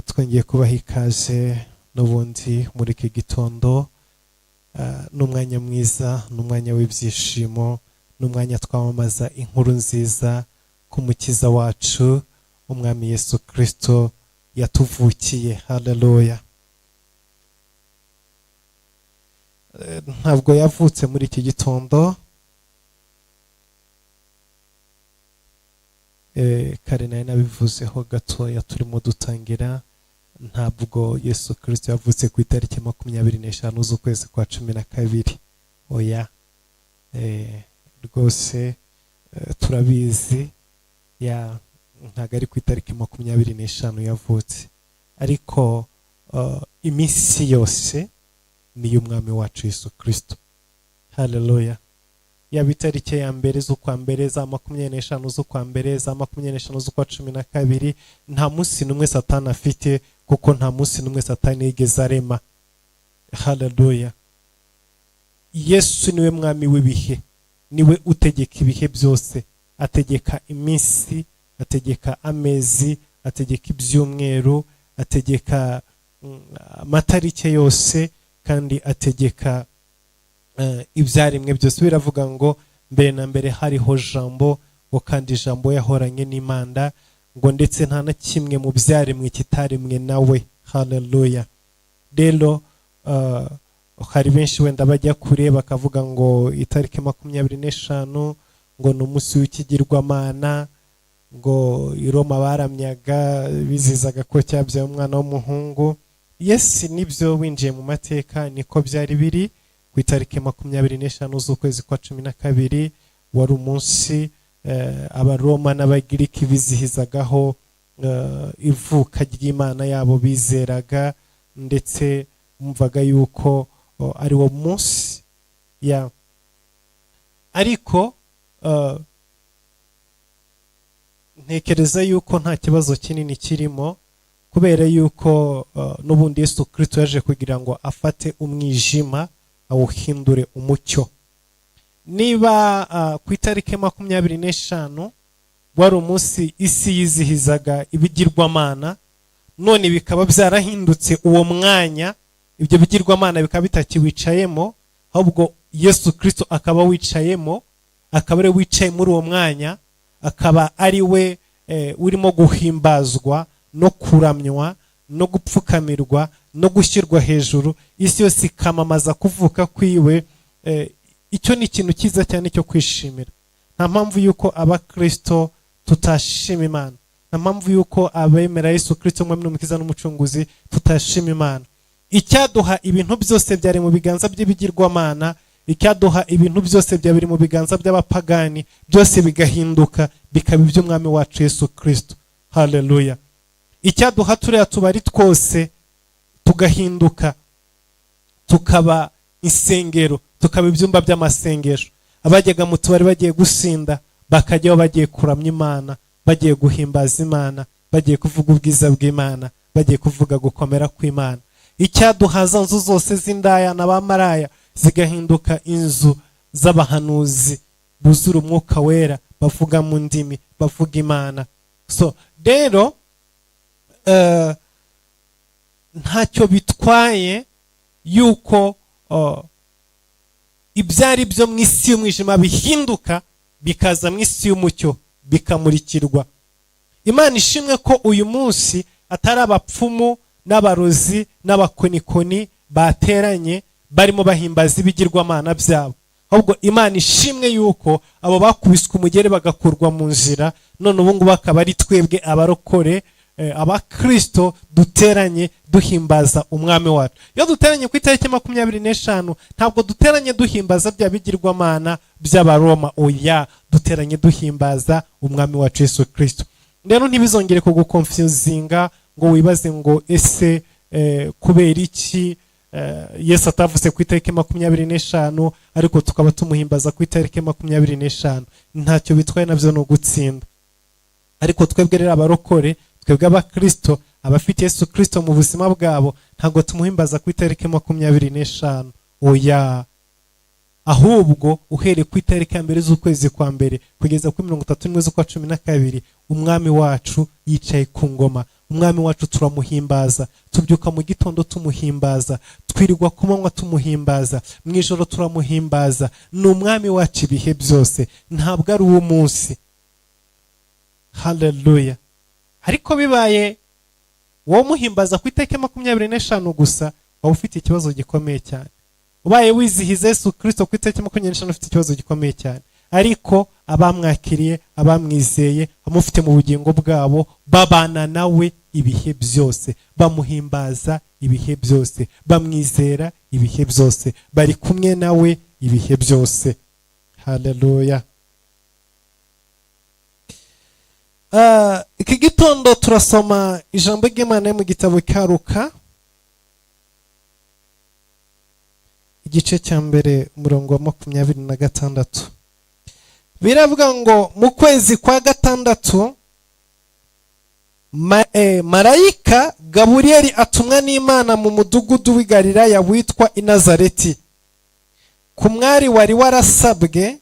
Twongeye kubaha ikaze n'ubundi muri iki gitondo. N'umwanya mwiza, n'umwanya w'ibyishimo, n'umwanya twamamaza inkuru nziza ku Mukiza wacu, Umwami Yesu Kirisito yatuvukiye. Haleluya. Ntabwo yavutse muri iki gitondo. Kare nari nabivuzeho gatoya turimo dutangira. Ntabwo Yesu Kirisito yavutse ku itariki 25 z'ukwezi kwa 12, oya. Rwose turabizi ya ntabwo ari ku itariki 25 yavutse, ariko iminsi yose ni iy'Umwami wacu Yesu Kirisito. Haleluya. Yaba itariki ya mbere z'ukwa mbere, za 25 z'ukwa mbere, za 25 z'ukwa 12, nta munsi n'umwe Satani afite, kuko nta munsi n'umwe Satani yigeze arema. Haleluya. Yesu niwe mwami w'ibihe, niwe utegeka ibihe byose, ategeka iminsi, ategeka amezi, ategeka ibyumweru, ategeka amatariki yose, kandi ategeka ibyaremwe byose. Biravuga ngo mbere na mbere hariho Jambo, ngo kandi Jambo yahoranye n'Imana, ngo ndetse nta na kimwe mu byaremwe kitaremwe nawe. Haleluya. Rero hari benshi wenda bajya kure bakavuga ngo itariki 25 ngo ni umunsi w'ikigirwamana, ngo i Roma baramyaga bizizaga ko cyabyaye umwana w'umuhungu. Yes, nibyo, winjiye mu mateka niko byari biri. Ku itariki 25 z'ukwezi kwa 12 wari umunsi Abaroma n'Abagiriki bizihizagaho ivuka ry'Imana yabo bizeraga, ndetse bumvaga yuko ari wo munsi ya. Ariko ntekereza yuko nta kibazo kinini kirimo, kubera yuko n'ubundi Yesu Kirisito yaje kugira ngo afate umwijima awuhindure umucyo. Niba ku itariki 25 wari umunsi isi yizihizaga ibigirwamana, none bikaba byarahindutse uwo mwanya, ibyo bigirwamana bikaba bitakiwicayemo, ahubwo Yesu Kirisito akaba wicayemo, akaba ari we wicaye muri uwo mwanya, akaba ari we urimo guhimbazwa no kuramywa no gupfukamirwa no gushyirwa hejuru, isi yose ikamamaza kuvuka kwiwe. Icyo ni ikintu cyiza cyane cyo kwishimira. Nta mpamvu yuko Abakristo tutashima Imana, nta mpamvu yuko abemera Yesu Kirisito Umwami n'Umukiza n'Umucunguzi tutashima Imana. Icyaduha ibintu byose byari mu biganza by'ibigirwamana, icyaduha ibintu byose byari mu biganza by'abapagani, byose bigahinduka bikaba iby'Umwami wacu Yesu Kirisito. Haleluya. Icyaduha turiya tubari twose tugahinduka tukaba insengero, tukaba ibyumba by'amasengesho, abajyaga mu tubari bagiye gusinda bakajyaho bagiye kuramya Imana, bagiye guhimbaza Imana, bagiye kuvuga ubwiza bw'Imana, bagiye kuvuga gukomera kw'Imana. Icyaduha za nzu zose z'indaya na ba maraya zigahinduka inzu z'abahanuzi buzura Umwuka Wera, bavuga mu ndimi, bavuga Imana. So rero ntacyo bitwaye yuko ibyari byo mu isi y'umwijima bihinduka bikaza mu isi y'umucyo, bikamurikirwa. Imana ishimwe ko uyu munsi atari abapfumu n'abarozi n'abakonikoni bateranye barimo bahimbaza ibigirwamana byabo, ahubwo Imana ishimwe yuko abo bakubiswe umugere bagakurwa mu nzira, none ubu ngubu akaba ari twebwe abarokore, Abakristo duteranye duhimbaza Umwami wacu. Iyo duteranye ku itariki 25, ntabwo duteranye duhimbaza bya bigirwamana by'Abaroma, oya, duteranye duhimbaza Umwami wacu Yesu Kirisito. Rero ntibizongere kugukonfuzinga ngo wibaze ngo ese kubera iki Yesu atavuze ku itariki 25, ariko tukaba tumuhimbaza ku itariki 25? Ntacyo bitwaye, nabyo ni ugutsinda. Ariko twebwe rero abarokore, twebwe Abakristo, abafite Yesu Kirisito mu buzima bwabo, ntabwo tumuhimbaza ku itariki 25, oya, ahubwo uhereye ku itariki ya mbere z'ukwezi kwa mbere kugeza kuri 31 z'ukwa 12, Umwami wacu yicaye ku ngoma. Umwami wacu turamuhimbaza, tubyuka mu gitondo tumuhimbaza, twirirwa ku manywa tumuhimbaza, mu ijoro turamuhimbaza. Ni umwami wacu ibihe byose, ntabwo ari uw'umunsi. Haleluya. Ariko bibaye wowe muhimbaza ku itariki 25 gusa, waba ufite ikibazo gikomeye cyane. Ubaye wizihiza Yesu Kristo ku itariki 25, ufite ikibazo gikomeye cyane. Ariko abamwakiriye, abamwizeye, abamufite mu bugingo bwabo, babana nawe ibihe byose, bamuhimbaza ibihe byose, bamwizera ibihe byose, bari kumwe nawe ibihe byose. Haleluya. Iki gitondo turasoma ijambo ry'Imana mu gitabo cya Luka, igice cya 1, umurongo wa 26. Biravuga ngo mu kwezi kwa 6 marayika Gaburiyeli atumwa n'Imana mu mudugudu w'i Galilaya witwa i Nazareti, ku mwari wari warasabwe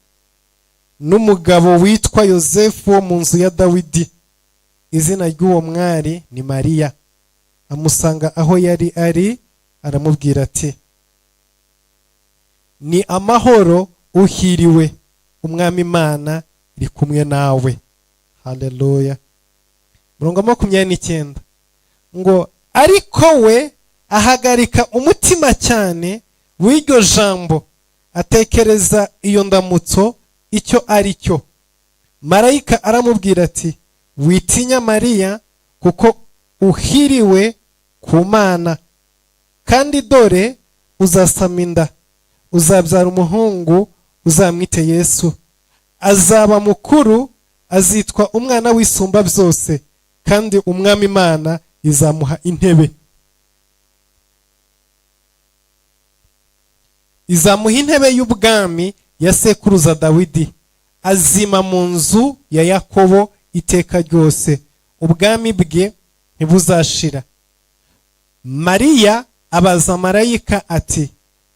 n'umugabo witwa Yosefu wo mu nzu ya Dawidi. Izina ry'uwo mwari ni Mariya. Amusanga aho yari ari, aramubwira ati: "Ni amahoro, uhiriwe, umwami Imana iri kumwe nawe." Haleluya. Murongo 29 ngo: "Ariko we ahagarika umutima cyane w'iryo jambo, atekereza iyo ndamutso icyo ari cyo. Marayika aramubwira ati: 'Witinya Mariya, kuko uhiriwe ku Mana. Kandi dore uzasama inda, uzabyara umuhungu, uzamwite Yesu. Azaba mukuru, azitwa umwana w'Isumba byose, kandi umwami Imana izamuha intebe, izamuha intebe y'ubwami ya sekuruza Dawidi. Azima mu nzu ya Yakobo iteka ryose, ubwami bwe ntibuzashira.' Mariya abaza marayika ati: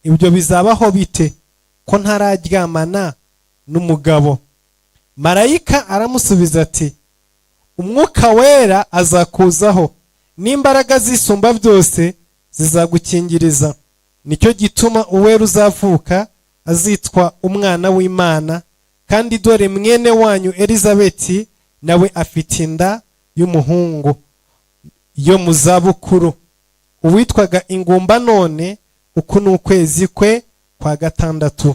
'Ibyo bizabaho bite, ko ntararyamana n'umugabo?' Marayika aramusubiza ati: 'Umwuka wera azakuzaho, n'imbaraga z'Isumba byose zizagukingiriza. Nicyo gituma uwera uzavuka azitwa umwana w'Imana. Kandi dore mwene wanyu Elizabeti nawe afite inda y'umuhungu yo mu zabukuru, uwitwaga ingumba none uku ni ukwezi kwe kwa 6,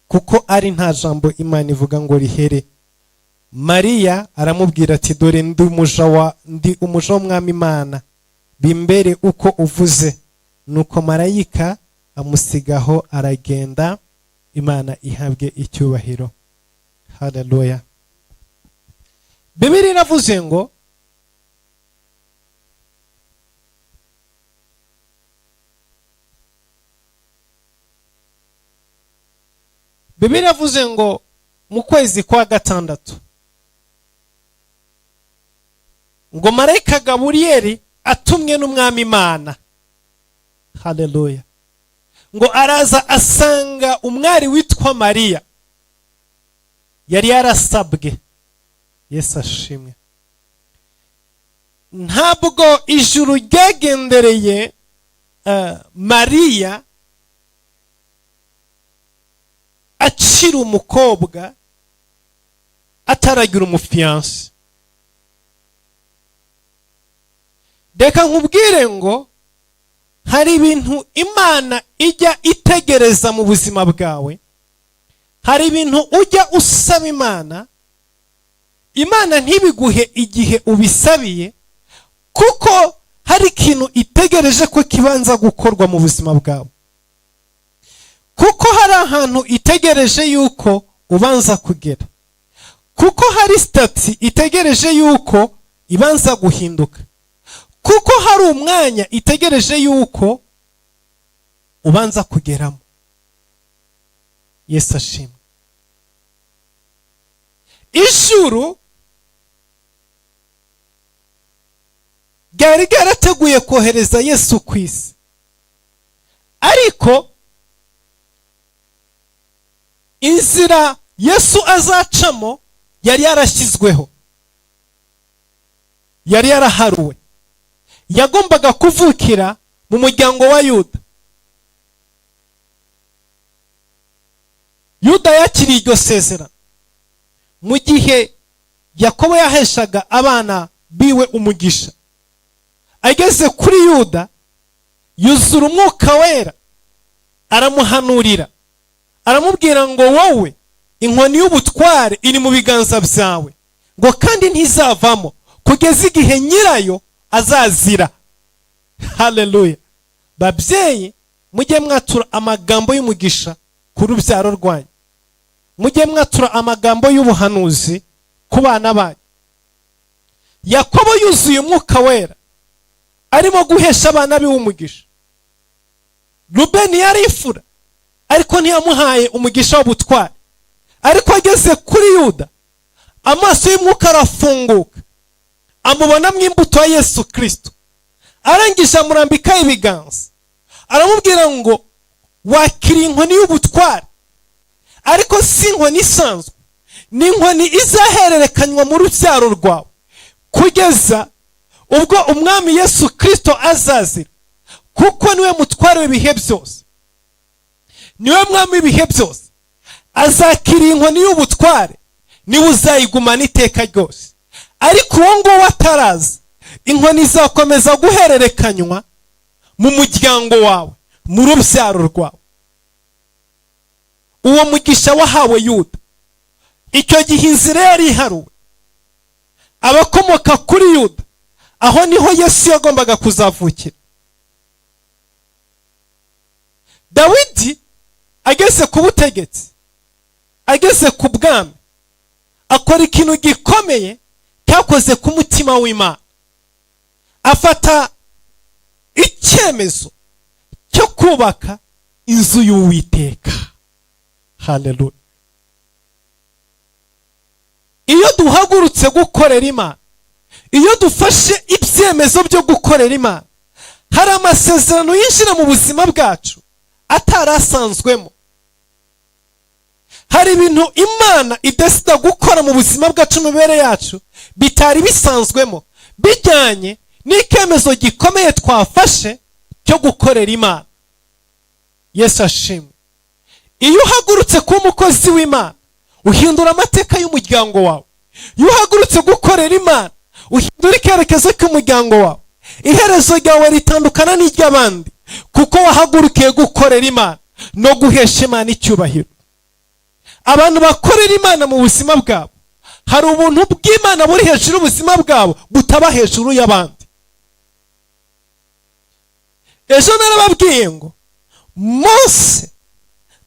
kuko ari nta jambo Imana ivuga ngo rihere.' Mariya aramubwira ati: 'Dore ndi umuja wa ndi umuja w'umwami Imana, bimbere uko uvuze.' Nuko marayika amusigaho aragenda. Imana ihabwe icyubahiro. Haleluya. Bibiliya iravuze ngo mu kwezi kwa 6 ngo marayika Gaburiyeli atumwe n'umwami Imana, haleluya, ngo araza asanga umwari witwa Mariya yari yarasabwe. Yesu ashimwe. Ntabwo ijuru ryagendereye Mariya akiri umukobwa, ataragira umufiyanse. Reka nkubwire ngo hari ibintu Imana ijya itegereza mu buzima bwawe, hari ibintu ujya usaba Imana, Imana ntibiguhe igihe ubisabiye, kuko hari ikintu itegereje ko kibanza gukorwa mu buzima bwawe, kuko hari ahantu itegereje yuko ubanza kugera, kuko hari statut itegereje yuko ibanza guhinduka, kuko hari umwanya itegereje yuko ubanza kugeramo. Yesu ashimwe. Ijuru ryari ryarateguye kohereza Yesu ku isi, ariko inzira Yesu azacamo yari yarashyizweho. Yari yaraharuwe, yagombaga kuvukira mu muryango wa Yuda. Yuda yakiriye iryo sezerano mu gihe Yakobo yaheshaga abana biwe umugisha. Ageze kuri Yuda yuzura Umwuka Wera, aramuhanurira, aramubwira ngo: "Wowe inkoni y'ubutware iri mu biganza byawe," ngo "kandi ntizavamo kugeza igihe nyirayo azazira." Haleluya! Babyeyi, mujye mwatura amagambo y'umugisha ku rubyaro rwanyu, mujye mwatura amagambo y'ubuhanuzi ku bana banyu. Yakobo yuzuye Umwuka Wera, arimo guhesha abana biwe umugisha. Rubeni yari imfura, ariko ntiyamuhaye umugisha w'ubutwari. Ariko ageze kuri Yuda, amaso y'umwuka arafunguka, amubonamo imbuto ya Yesu Kirisito. Arangije amurambikaho ibiganza, aramubwira ngo: "Wakiriye inkoni y'ubutware, ariko si inkoni isanzwe, ni inkoni izahererekanywa mu rubyaro rwawe kugeza ubwo Umwami Yesu Kirisito azazira, kuko niwe mutware w'ibihe byose, niwe mwami w'ibihe byose. Azakira inkoni y'ubutware, niwe uzayigumana iteka ryose. Ariko uwo nguwo ataraza, inkoni izakomeza guhererekanywa mu muryango wawe, mu rubyaro rwawe." Uwo mugisha wahawe Yuda. Icyo gihe inzira yari iharuwe, abakomoka kuri Yuda, aho niho Yesu yagombaga kuzavukira. Dawidi ageze ku butegetsi, ageze ku bwami, akora ikintu gikomeye cyakoze ku mutima w'Imana. Afata icyemezo cyo kubaka inzu y'Uwiteka. Haleluya! Iyo duhagurutse gukorera Imana, iyo dufashe ibyemezo byo gukorera Imana, hari amasezerano yinjira mu buzima bwacu atari asanzwemo. Hari ibintu Imana idesida gukora mu buzima bwacu, mu mibereho yacu, bitari bisanzwemo, bijyanye n'icyemezo gikomeye twafashe cyo gukorera Imana. Yesu ashimwe! Iyo uhagurutse kuba umukozi w'Imana, uhindura amateka y'umuryango wawe. Iyo uhagurutse gukorera Imana, uhindura icyerekezo cy'umuryango wawe. Iherezo ryawe ritandukana n'iry'abandi, kuko wahagurukiye gukorera Imana no guhesha Imana icyubahiro. Abantu bakorera Imana mu buzima bwabo, hari ubuntu bw'Imana buri hejuru y'ubuzima bwabo, butaba hejuru y'abandi. Ejo narababwiye ngo Mose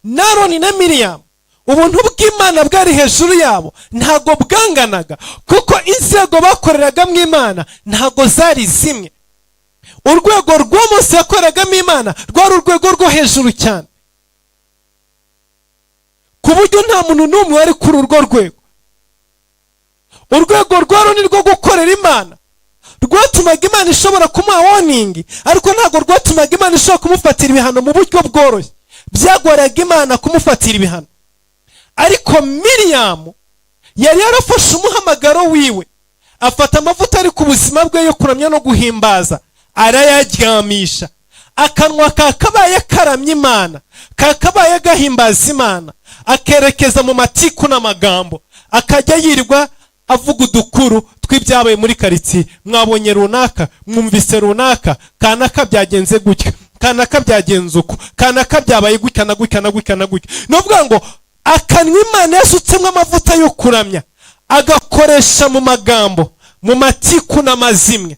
na Aroni na Miriyamu, ubuntu bw'Imana bwari hejuru yabo ntabwo bwanganaga, kuko inzego bakoreragamo Imana ntabwo zari zimwe. Urwego rwa Mose yakoreragamo Imana rwari urwego rwo hejuru cyane, ku buryo nta muntu n'umwe wari kuri urwo rwego. Urwego rwa Aroni rwo gukorera Imana rwatumaga Imana ishobora kumuha warning, ariko ntabwo rwatumaga Imana ishobora kumufatira ibihano mu buryo bworoshye. Byagoraga Imana kumufatira ibihano. Ariko Miriyamu yari yarafashe umuhamagaro wiwe, afata amavuta ari ku buzima bwe yo kuramya no guhimbaza, arayaryamisha. Akanwa kakabaye karamya Imana, kakabaye gahimbaza Imana, akerekeza mu matiku n'amagambo, akajya yirirwa avuga udukuru tw'ibyabaye muri karitsiye: "Mwabonye runaka? Mwumvise runaka? Kanaka byagenze gutya, kanaka byagenze uko, kanaka byabaye gutya na gutya na gutya na gutya." Ni ukuvuga ngo akanwa Imana yasutsemo amavuta yo kuramya agakoresha mu magambo, mu matiku n'amazimwe.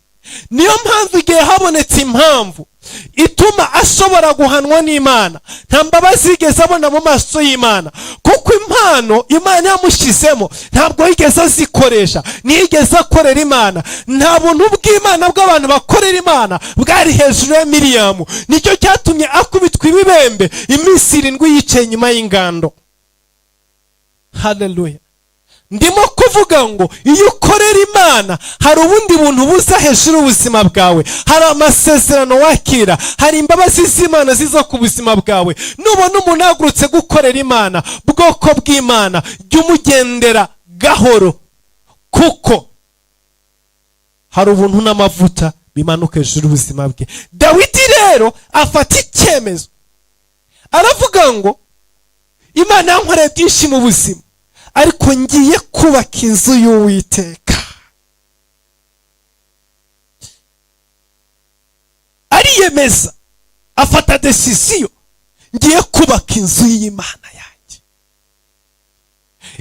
Niyo mpamvu igihe habonetse impamvu ituma ashobora guhanwa n'Imana, nta mbabazi yigeze abona mu maso y'Imana, kuko impano Imana yamushyizemo ntabwo yigeze azikoresha, ntiyigeze akorera Imana. Nta buntu bw'Imana bw'abantu bakorera Imana bwari hejuru ya Miriyamu. Nicyo cyatumye akubitwa ibibembe iminsi 7 yicaye inyuma y'ingando. Haleluya! Ndimo kuvuga ngo iyo ukorera Imana, hari ubundi buntu buza hejuru y'ubuzima bwawe, hari amasezerano wakira, hari imbabazi z'Imana ziza ku buzima bwawe. Nubona umuntu ahagurutse gukorera Imana, bwoko bw'Imana, jya umugendera gahoro, kuko Hari ubuntu n'amavuta bimanuka hejuru y'ubuzima bwe. Dawidi rero afata icyemezo, aravuga ngo: "Imana yankoreye byinshi mu buzima, ariko ngiye kubaka inzu y'Uwiteka." Ariyemeza, afata décision: "Ngiye kubaka inzu y'Imana yanjye."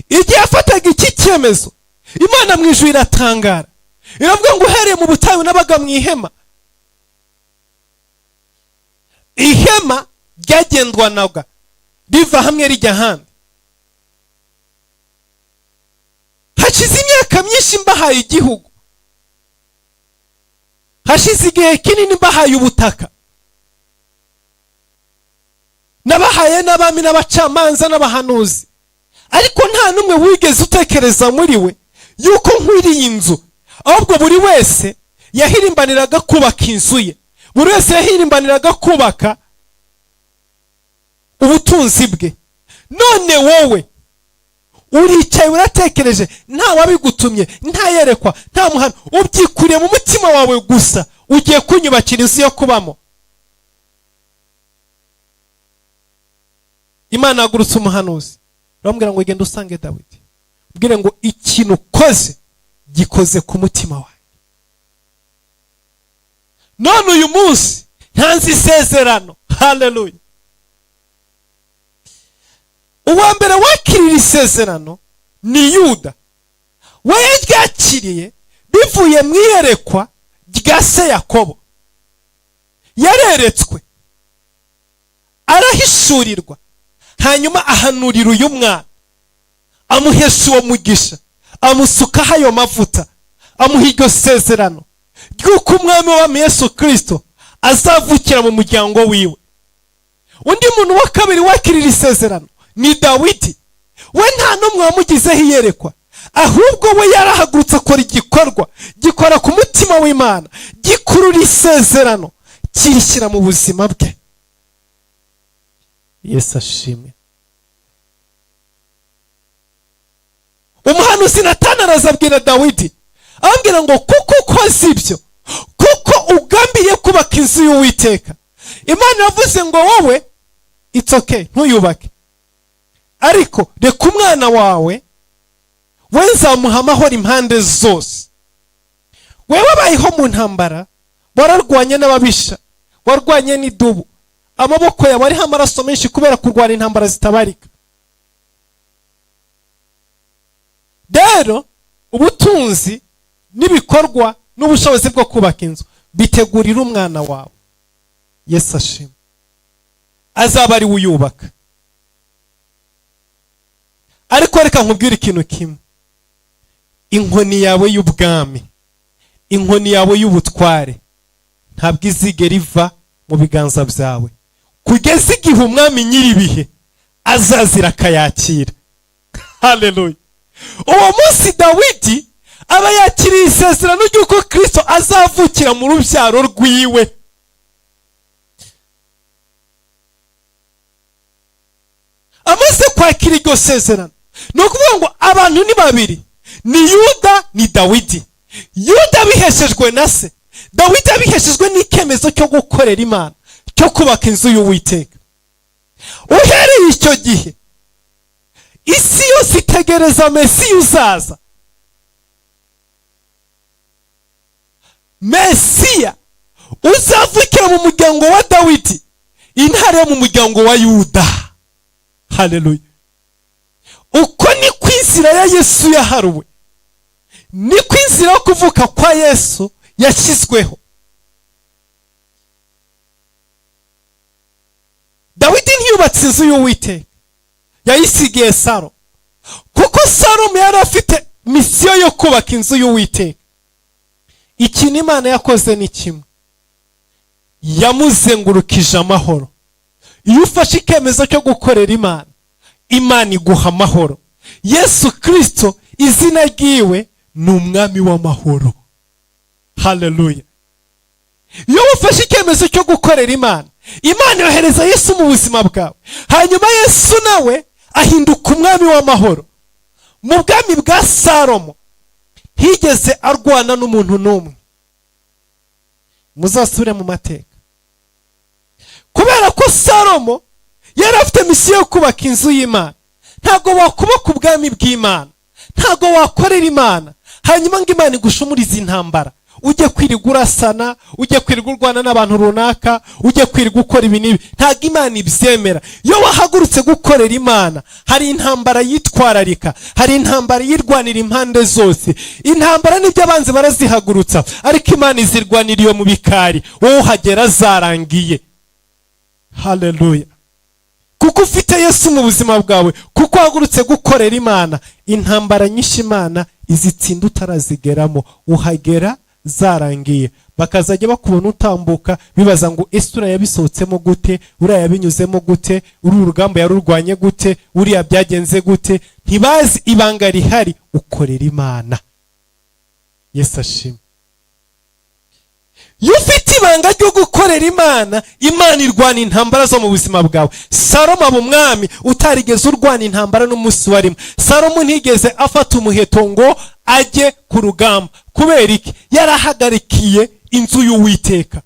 Igihe yafataga iki cyemezo, Imana mu ijuru iratangara, iravuga ngo: "Uhereye mu butayu nabaga mu ihema." Ihema ryagendwanaga riva hamwe rijya ahandi. "Hashize imyaka myinshi mbahaye igihugu, hashize igihe kinini mbahaye ubutaka, nabahaye n'abami n'abacamanza n'abahanuzi, ariko nta n'umwe wigeze utekereza muri we yuko nkwiriye inzu. Ahubwo buri wese yahirimbaniraga kubaka inzu ye, buri wese yahirimbaniraga kubaka ubutunzi bwe. None wowe uricaye uratekereje, nta wabigutumye, nta yerekwa, nta muhano, ubyikuriye mu mutima wawe gusa, ugiye kunyubakira inzu yo kubamo." Imana yagurutse umuhanuzi, uramubwira ngo: "Genda usange Dawidi, ubwire ngo ikintu ukoze gikoze ku mutima wawe. None uyu munsi ntanze isezerano." Haleluya! Uwa mbere wakirira isezerano ni Yuda. We yaryakiriye bivuye mu iyerekwa rya se Yakobo. Yareretswe, arahishurirwa, hanyuma ahanurira uyu mwana, amuhesha uwo mugisha, amusukaho ayo mavuta, amuha iryo sezerano ry'uko umwami w'abami Yesu Kirisito azavukira mu muryango wiwe. Undi muntu wa kabiri wakirira isezerano ni Dawidi. We nta n'umwe wamugizeho iyerekwa, ahubwo we yarahagurutse akora igikorwa gikora ku mutima w'Imana, gikurura isezerano, kirishyira mu buzima bwe. Yesu ashimwe! Umuhanuzi Natani araza abwira Dawidi, ababwira ngo: "Kuko ukoze ibyo, kuko ugambiriye kubaka inzu y'Uwiteka, Imana iravuze ngo wowe it's okay, ntuyubake, ariko reka umwana wawe, we nzamuha amahoro impande zose. Wewe wabayeho mu ntambara, wararwanye n'ababisha, warwanye n'idubu, amaboko yawe ariho amaraso menshi kubera kurwana intambara zitabarika. Rero ubutunzi n'ibikorwa n'ubushobozi bwo kubaka inzu bitegurira umwana wawe." Yesu ashima! Azaba ari we uyubaka. Ariko reka nkubwire ikintu kimwe: inkoni yawe y'ubwami, inkoni yawe y'ubutware, ntabwo izigera iva mu biganza byawe kugeza igihe umwami nyir'ibihe azazira akayakira. Haleluya! Uwo munsi Dawidi aba yakiriye isezerano ry'uko Kirisito azavukira mu rubyaro rwiwe. Amaze kwakira iryo sezerano, ni ukuvuga ngo abantu ni babiri, ni Yuda, ni Dawidi. Yuda abiheshejwe na se, Dawidi abiheshejwe n'icyemezo cyo gukorera Imana, cyo kubaka inzu y'Uwiteka. Uhereye icyo gihe, isi yose itegereza Mesiya uzaza, Mesiya uzavukira mu muryango wa Dawidi, intare yo mu muryango wa Yuda. Haleluya! Uko niko inzira ya Yesu yaharuwe, niko inzira yo kuvuka kwa Yesu yashyizweho. Dawidi ntiyubatse inzu y'Uwiteka, yayisigiye Salomo, kuko Salomo yari afite misiyo yo kubaka inzu y'Uwiteka. Ikintu Imana yakoze ni kimwe: yamuzengurukije amahoro. Iyo ufashe icyemezo cyo gukorera Imana, Imana iguha amahoro. Yesu Kirisito, izina ryiwe ni umwami w'amahoro. Haleluya! Iyo ufashe icyemezo cyo gukorera Imana, Imana yohereza Yesu mu buzima bwawe, hanyuma Yesu nawe ahinduka umwami w'amahoro. Mu bwami bwa Salomo higeze arwana n'umuntu n'umwe. Muzasubire mu mateka. Kubera ko Salomo yari afite mission yo kubaka inzu y'Imana. Ntabwo wakubaka ubwami bw'Imana, ntabwo wakorera Imana, hanyuma ngo Imana igushumurize intambara, ujye kwirirwa urasana, ujye kwirirwa urwana n'abantu runaka, ujye kwirirwa ukora ibi n'ibi. Ntabwo Imana ibyemera. Iyo wahagurutse gukorera Imana, hari intambara yitwararika, hari intambara yirwanira impande zose. Intambara n'ibyo, abanzi barazihagurutsa, ariko Imana izirwanira iyo mu bikari, wowe uhagera zarangiye. Haleluya! Kuko ufite Yesu mu buzima bwawe, kuko wahagurutse gukorera Imana, intambara nyinshi Imana izitsinda utarazigeramo, uhagera zarangiye. Bakazajya bakubona utambuka, bibaza ngo: "Ese uriya yabisohotsemo gute? Uriya yabinyuzemo gute? Uru rugamba yarurwanye gute? Uriya byagenze gute?" Ntibazi ibanga rihari: ukorera Imana. Yesu ashimwe. Iyo ufite ibanga ryo gukorera Imana, Imana irwana intambara zo mu buzima bwawe. Salomo aba umwami utarigeze urwana intambara n'umunsi warimo. Salomo ntigeze afata umuheto ngo ajye ku rugamba. Kubera iki? Yarahagarikiye inzu y'Uwiteka.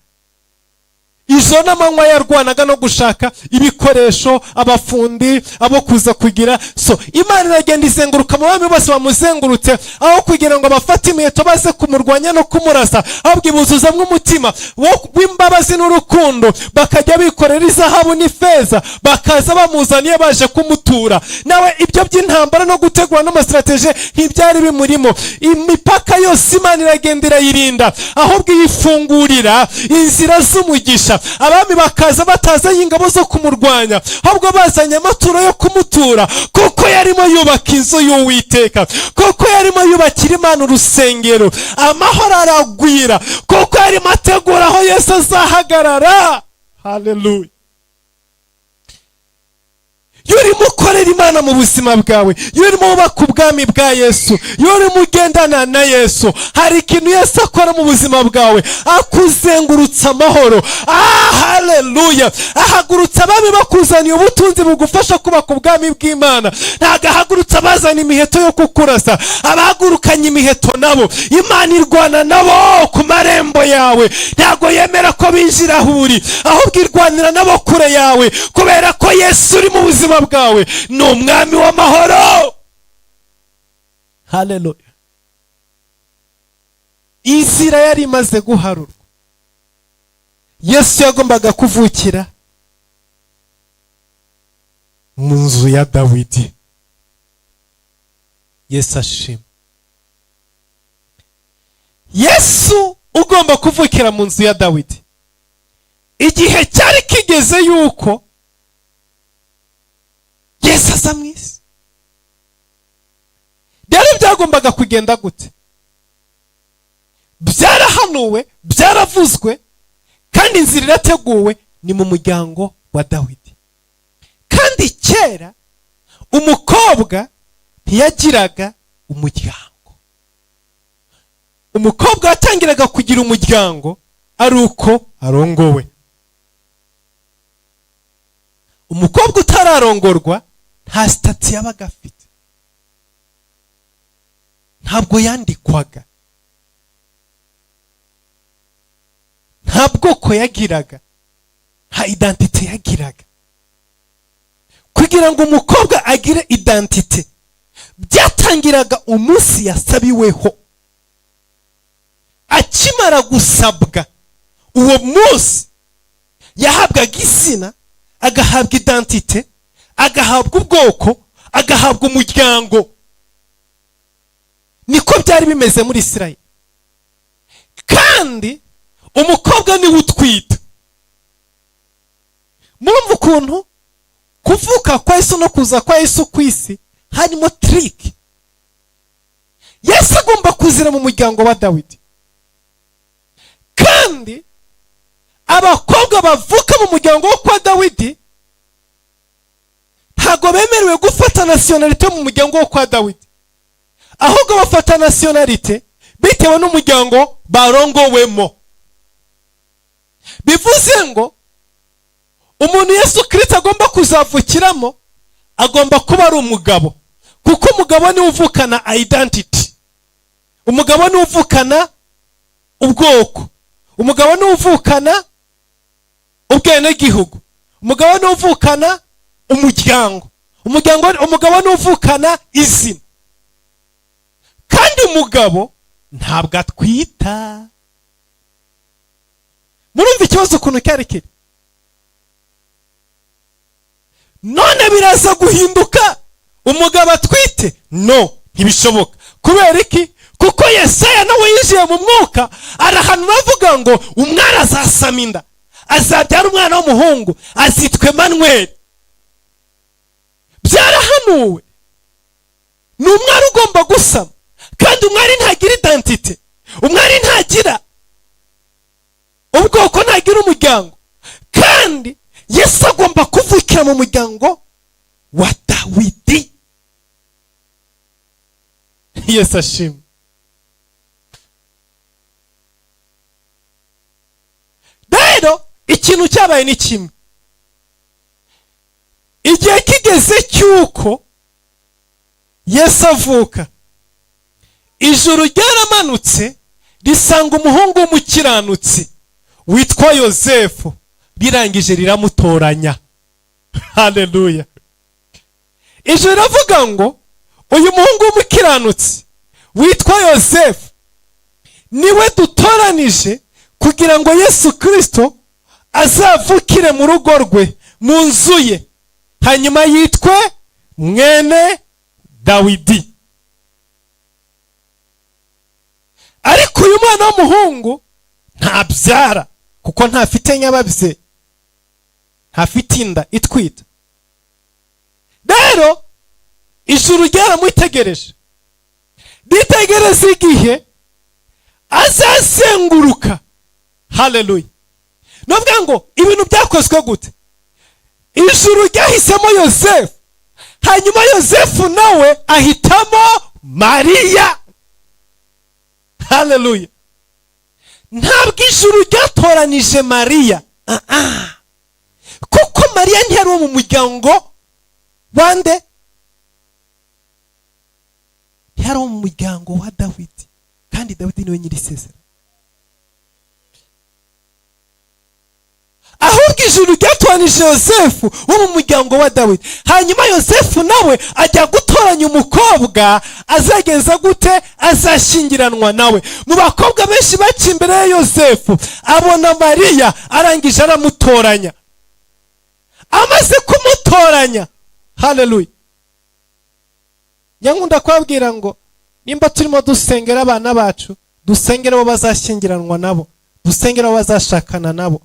Ijoro n'amanywa yarwanaga no gushaka ibikoresho, abafundi, abo kuza kugira. So Imana iragenda izenguruka mu bami bose bamuzengurutse, aho kugira ngo bafate imiheto baze kumurwanya no kumurasa, ahubwo ibuzuzamo umutima w'imbabazi n'urukundo, bakajya bikorera izahabu n'ifeza, bakaza bamuzaniye baje kumutura. Nawe ibyo by'intambara no gutegura n'ama stratégie ntibyari bimurimo. Imipaka yose Imana iragenda irayirinda, ahubwo iyifungurira inzira z'umugisha. Abami bakaza batazanye ingabo zo kumurwanya, ahubwo bazanye amaturo yo kumutura, kuko yarimo yubaka inzu y'Uwiteka, kuko yarimo yubakira Imana urusengero. Amahoro aragwira, kuko yarimo ategura aho Yesu azahagarara. Haleluya! Iyo urimo ukorera Imana mu buzima bwawe, iyo urimo wubaka ubwami bwa Yesu, iyo urimo ugendana na Yesu, hari ikintu Yesu akora mu buzima bwawe: akuzengurutsa amahoro. Ah, haleluya! Ahagurutsa abami bakuzaniye ubutunzi bugufasha kubaka ubwami bw'Imana, ntabwo ahagurutsa abazana imiheto yo kukurasa. Abahagurukanye imiheto nabo Imana irwana nabo ku marembo yawe. Ntabwo yemera ko binjira aho uri, ahubwo irwanira nabo kure yawe, kubera ko Yesu uri mu buzima bwawe ni umwami w'amahoro. Haleluya! Inzira yari imaze guharurwa. Yesu yagombaga kuvukira mu nzu ya Dawidi. Yesu ashima. Yesu ugomba kuvukira mu nzu ya Dawidi, igihe cyari kigeze yuko Yesu aza mu isi. Rero byagombaga kugenda gute? Byarahanuwe, byaravuzwe, kandi inzira irateguwe, ni mu muryango wa Dawidi. Kandi kera umukobwa ntiyagiraga umuryango. Umukobwa yatangiraga kugira umuryango ari uko arongowe. Umukobwa utararongorwa nta statut yabaga afite, ntabwo yandikwaga, nta bwoko yagiraga, nta identité yagiraga. Kugira ngo umukobwa agire identité, byatangiraga umunsi yasabiweho. Akimara gusabwa, uwo munsi yahabwaga izina, agahabwa identité, agahabwa ubwoko, agahabwa umuryango. Niko byari bimeze muri Israel. Kandi umukobwa niwe utwita. Murumva ukuntu kuvuka kwa Yesu no kuza kwa Yesu ku isi harimo trick. Yesu agomba kuzira mu muryango wa Dawidi, kandi abakobwa bavuka mu muryango wo kwa Dawidi ntabwo bemerewe gufata nationalité mu muryango wo kwa Dawidi, ahubwo bafata nationalité bitewe n'umuryango barongowemo. Bivuze ngo umuntu Yesu Kirisito agomba kuzavukiramo agomba kuba ari umugabo, kuko umugabo niwe uvukana identity, umugabo niwe uvukana ubwoko, Umugabo niwe uvukana ubwenegihugu, umugabo niwe uvukana umuryango, umugabo niwe uvukana izina. Kandi umugabo ntabwo atwita. Murumva ikibazo ukuntu cyari kiri? None biraza guhinduka umugabo atwite? No, ntibishoboka. Kubera iki? Kuko Yesaya nawe yinjiye mu mwuka, arahanura avuga ngo umwana azasama inda, azabyara umwana w'umuhungu, azitwa Emmanuel. Byarahanuwe, ni umwari ugomba gusama. Kandi umwari ntagira identite, umwari ntagira ubwoko, ntagira umuryango. Kandi Yesu agomba kuvukira mu muryango wa Dawidi. Yesu ashimwe. Rero ikintu cyabaye ni kimwe, igihe kigeze cy'uko Yesu avuka, ijuru ryaramanutse risanga umuhungu w'umukiranutsi witwa Yosefu, rirangije riramutoranya. Haleluya. Ijuru riravuga ngo uyu muhungu w'umukiranutsi witwa Yosefu niwe dutoranije kugira ngo Yesu Kristo azavukire mu rugo rwe, mu nzu ye, hanyuma yitwe mwene Dawidi. Ariko uyu mwana w'umuhungu ntabyara, kuko ntafite nyababyeyi, ntafite inda itwita. Rero ijuru ryaramwitegereje, ritegereza igihe azazenguruka. Haleluya. Nuvuga ngo ibintu byakozwe gute? Ijuru ryahisemo Yosefu, hanyuma Yosefu nawe ahitamo Mariya. Haleluya. Ntabwo ijuru ryatoranije Mariya, kuko Mariya ntiyari uwo mu muryango wande, ntiyari uwo mu muryango wa Dawidi, kandi Dawidi niwe nyiri isezerano. Ahubwo ijuru ryatoranije Yosefu wo mu muryango wa Dawidi, hanyuma Yosefu nawe ajya gutoranya umukobwa azageza gute, azashyingiranwa nawe. Mu bakobwa benshi baca imbere ya Yosefu abona Mariya, arangije aramutoranya. Amaze kumutoranya, haleluya. Nyankunda kubabwira ngo nimba turimo dusengera abana bacu, dusengera abo bazashyingiranwa nabo, dusengera abo bazashakana nabo,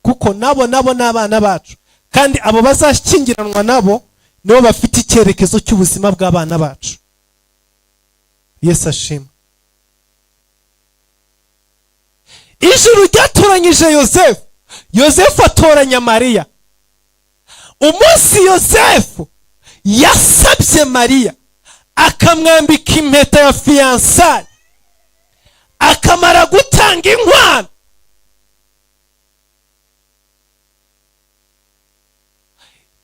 kuko nabo nabo ni abana bacu, kandi abo bazashyingiranwa nabo nibo bafite icyerekezo cy'ubuzima bw'abana bacu. Yesu ashimwe. Ijuru ryatoranyije Yosefu, Yosefu atoranya Mariya. Umunsi Yosefu yasabye Mariya akamwambika impeta ya fiyansaye, akamara gutanga inkwano,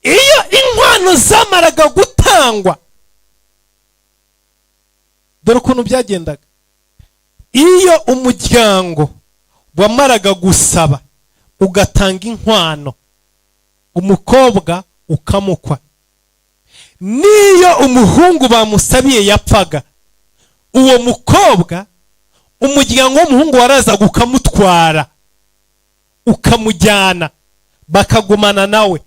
iyo inkwano zamaraga gutangwa, dore ukuntu byagendaga. Iyo umuryango wamaraga gusaba ugatanga inkwano, umukobwa ukamukwa, niyo umuhungu bamusabiye yapfaga, uwo mukobwa umuryango w'umuhungu warazaga ukamutwara ukamujyana, bakagumana nawe.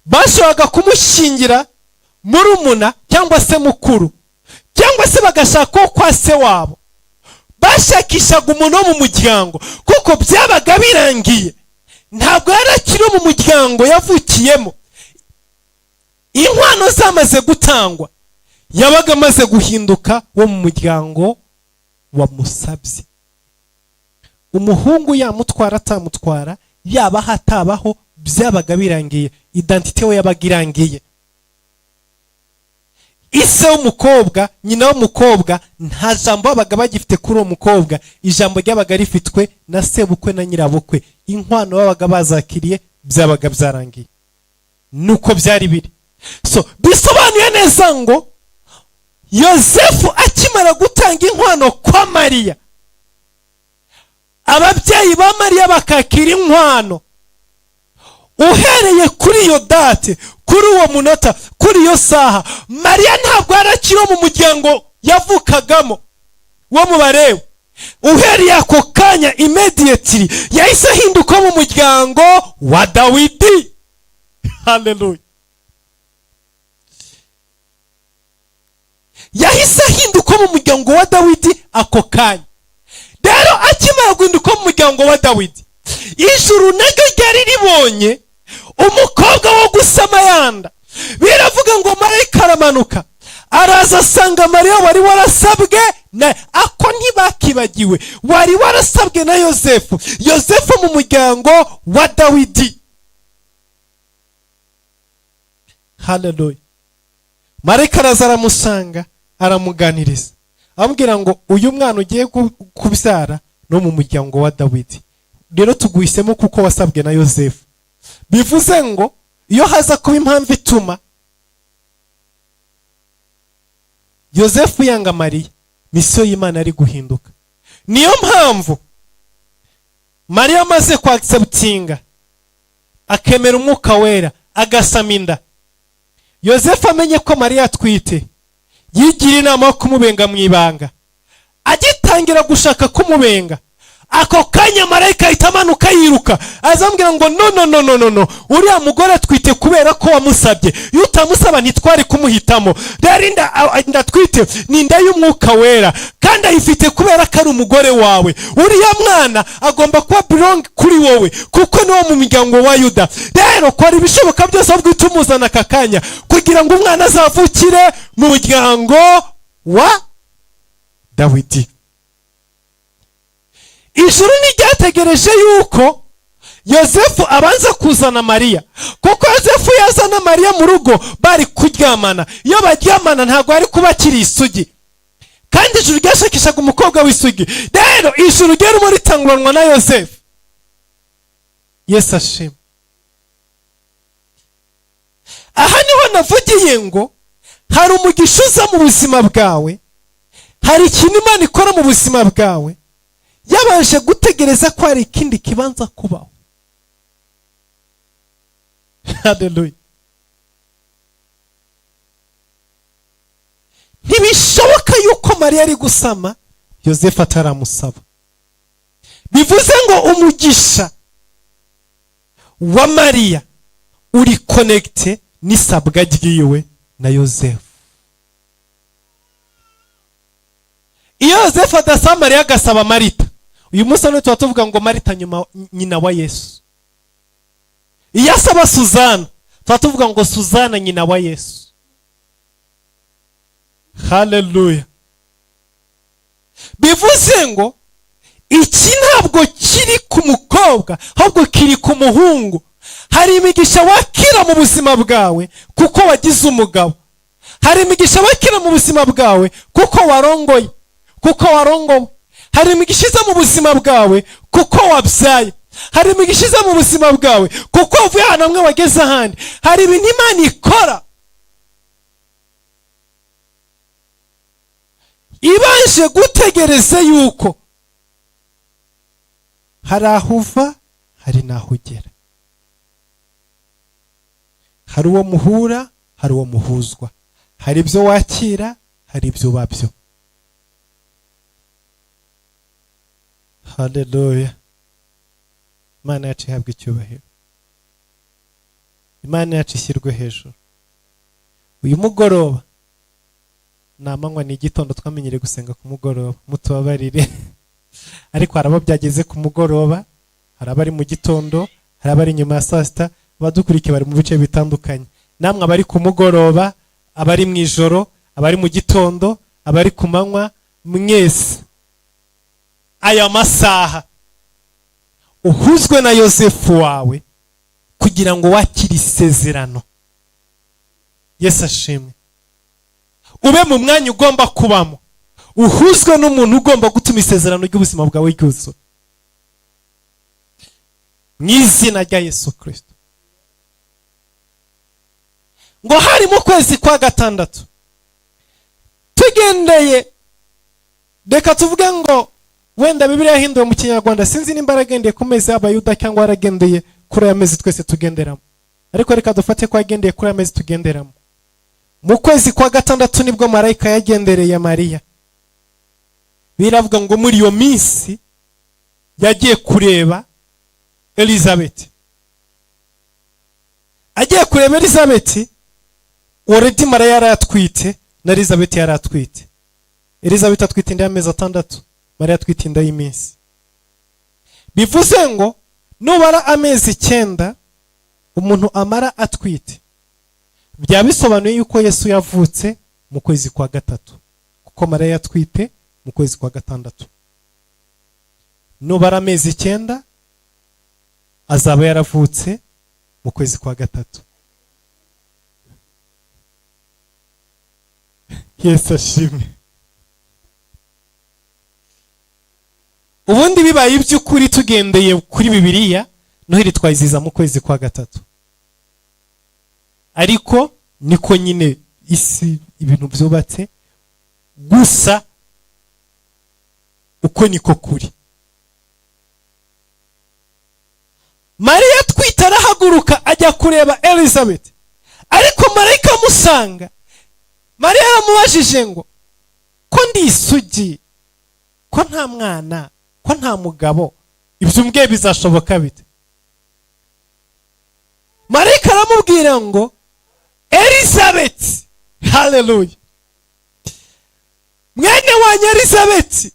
Bashoboraga kumushyingira murumuna cyangwa se mukuru, cyangwa se bagashaka uwo kwa se wabo. Bashakishaga umuntu wo mu muryango, kuko byabaga birangiye, ntabwo yari akiri mu muryango yavukiyemo. Inkwano zamaze gutangwa, yabaga amaze guhinduka wo mu muryango wamusabye. Umuhungu yamutwara atamutwara, yabaho atabaho, byabaga birangiye, identite we yabaga irangiye. Ise w'umukobwa, nyina w'umukobwa, nta jambo babaga bagifite kuri uwo mukobwa. Ijambo ryabaga rifitwe na sebukwe na nyirabukwe. Inkwano babaga bazakiriye, byabaga byarangiye. Nuko byari biri. So bisobanuye neza ngo Yosefu akimara gutanga inkwano kwa Mariya, Ababyeyi ba Mariya bakakira inkwano, uhereye kuri iyo date, kuri uwo munota, kuri iyo saha, Mariya ntabwo yarakiri mu muryango yavukagamo wo mu Barewe. Uhereye ako kanya, immediately yahise ahinduka mu muryango wa Dawidi. Haleluya! Yahise ahinduka mu muryango wa Dawidi ako kanya. Rero akimara guhinduka mu muryango wa Dawidi, ijuru naryo ryari ribonye umukobwa wo gusama yanda. Biravuga ngo marayika aramanuka, araza asanga Mariya wari warasabwe na ako ntibakibagiwe, wari warasabwe na Yosefu, Yosefu mu muryango wa Dawidi. Haleluya! Marayika araza aramusanga, aramuganiriza, amubwira ngo uyu mwana ugiye kubyara no mu muryango wa Dawidi, rero tuguhisemo kuko wasabwe na Yosefu. Bivuze ngo iyo haza kuba impamvu ituma Yosefu yanga Mariya, misiyo y'Imana yari guhinduka. Niyo mpamvu Mariya amaze kwacceptinga, akemera Umwuka Wera, agasama inda, Yosefu amenye ko Mariya atwite, yigira inama yo kumubenga mu ibanga. Agitangira gushaka kumubenga, ako kanya marayika ahita amanuka yiruka, azambwira ngo no, no, no, no, no, no, uriya mugore atwite kubera ko wamusabye. Iyo utamusaba ntitwari kumuhitamo. Rero inda atwite ni inda y'Umwuka Wera, kandi ayifite kubera ko ari umugore wawe. Uriya mwana agomba kuba belong kuri wowe, kuko ni wo mu muryango wa Yuda. Rero kora ibishoboka byose ahubwo uhite umuzana aka kanya, kugira ngo umwana azavukire mu muryango wa Dawidi. Ijuru ntiryategereje yuko Yosefu abanza kuzana Mariya, kuko Yosefu yazana Mariya mu rugo bari kuryamana. Iyo baryamana ntabwo yari kuba akiri isugi, kandi ijuru ryashakishaga umukobwa w'isugi. Rero ijuru ryarimo ritanguranwa na Yosefu. Yesu ashima. Aha niho navugiye ngo hari umugisha uza mu buzima bwawe, hari ikintu Imana ikora mu buzima bwawe yabanje gutegereza ko hari ikindi kibanza kubaho. Haleluya! Ntibishoboka yuko Mariya ari gusama Yosefu ataramusaba. Bivuze ngo umugisha wa Mariya uri connecté n'isabwa ryiwe na Yosefu. Iyo Yosefu adasaba Mariya agasaba Marita, uyu munsi hano tuba tuvuga ngo Marita nyuma nyina wa Yesu. Iyo asaba Suzana, tuba tuvuga ngo Suzana nyina wa Yesu. Haleluya! Bivuze ngo iki ntabwo kiri ku mukobwa, ahubwo kiri ku muhungu. Hari imigisha wakira mu buzima bwawe kuko wagize umugabo. Hari imigisha wakira mu buzima bwawe kuko warongoye, kuko warongowe. Hari imigisha iza mu buzima bwawe kuko wabyaye. Hari imigisha iza mu buzima bwawe kuko wavuye ahantu hamwe wageze ahandi. Hari ibintu Imana ikora ibanje gutegereza yuko hari aho uva, hari n'aho ugera, hari uwo muhura, hari uwo muhuzwa, hari ibyo wakira, hari ibyo ubabyo. Haleluya! Imana yacu ihabwe icyubahiro, Imana yacu ishyirwe hejuru. Uyu mugoroba ni amanywa, ni igitondo, twamenyereye gusenga ku mugoroba, mutubabarire, ariko hari abo byageze ku mugoroba, hari abari mu gitondo, hari abari nyuma ya saa sita, abadukurikiye bari mu bice bitandukanye. Namwe abari ku mugoroba, abari mu ijoro, abari mu gitondo, abari ku manywa, mwese aya masaha uhuzwe na Yosefu wawe kugira ngo wakire isezerano. Yesu ashimwe. Ube mu mwanya ugomba kubamo, uhuzwe n'umuntu ugomba gutuma isezerano ry'ubuzima bwawe ryuzura, mu izina rya Yesu Kristo. Ngo hari mu kwezi kwa gatandatu, tugendeye, reka tuvuge ngo Wenda Bibiliya yahinduwe mu Kinyarwanda, sinzi nimba yaragendeye ku mezi y'Abayuda cyangwa yaragendeye kuri aya mezi twese tugenderamo, ariko reka dufate ko yagendeye kuri aya mezi tugenderamo. Mu kwezi kwa gatandatu nibwo marayika yagendereye Mariya. Biravuga ngo muri iyo minsi yagiye kureba Elizabeth. Agiye kureba Elizabeth, already Mariya yari atwite na Elizabeth yari atwite. Elizabeth atwite inda y'amezi 6, Mariya atwite inda y'iminsi. Bivuze ngo nubara amezi 9 umuntu amara atwite, byaba bisobanuye yuko Yesu yavutse mu kwezi kwa gatatu, kuko Mariya yatwite mu kwezi kwa gatandatu. Nubara amezi 9, azaba yaravutse mu kwezi kwa gatatu. Yesu ashimwe. Ubundi bibaye iby'ukuri tugendeye kuri Bibiliya, Noheli twayiziza mu kwezi kwa gatatu, ariko niko nyine isi ibintu byubatse. Gusa uko niko kuri. Mariya atwite arahaguruka ajya kureba Elizabeth, ariko marayika amusanga. Mariya yaramubajije ngo ko ndi isugi, ko nta mwana, ko nta mugabo, ibyo umbwiye bizashoboka bite? Marayika aramubwira ngo Elizabeth, haleluya, mwene wanyu Elizabeth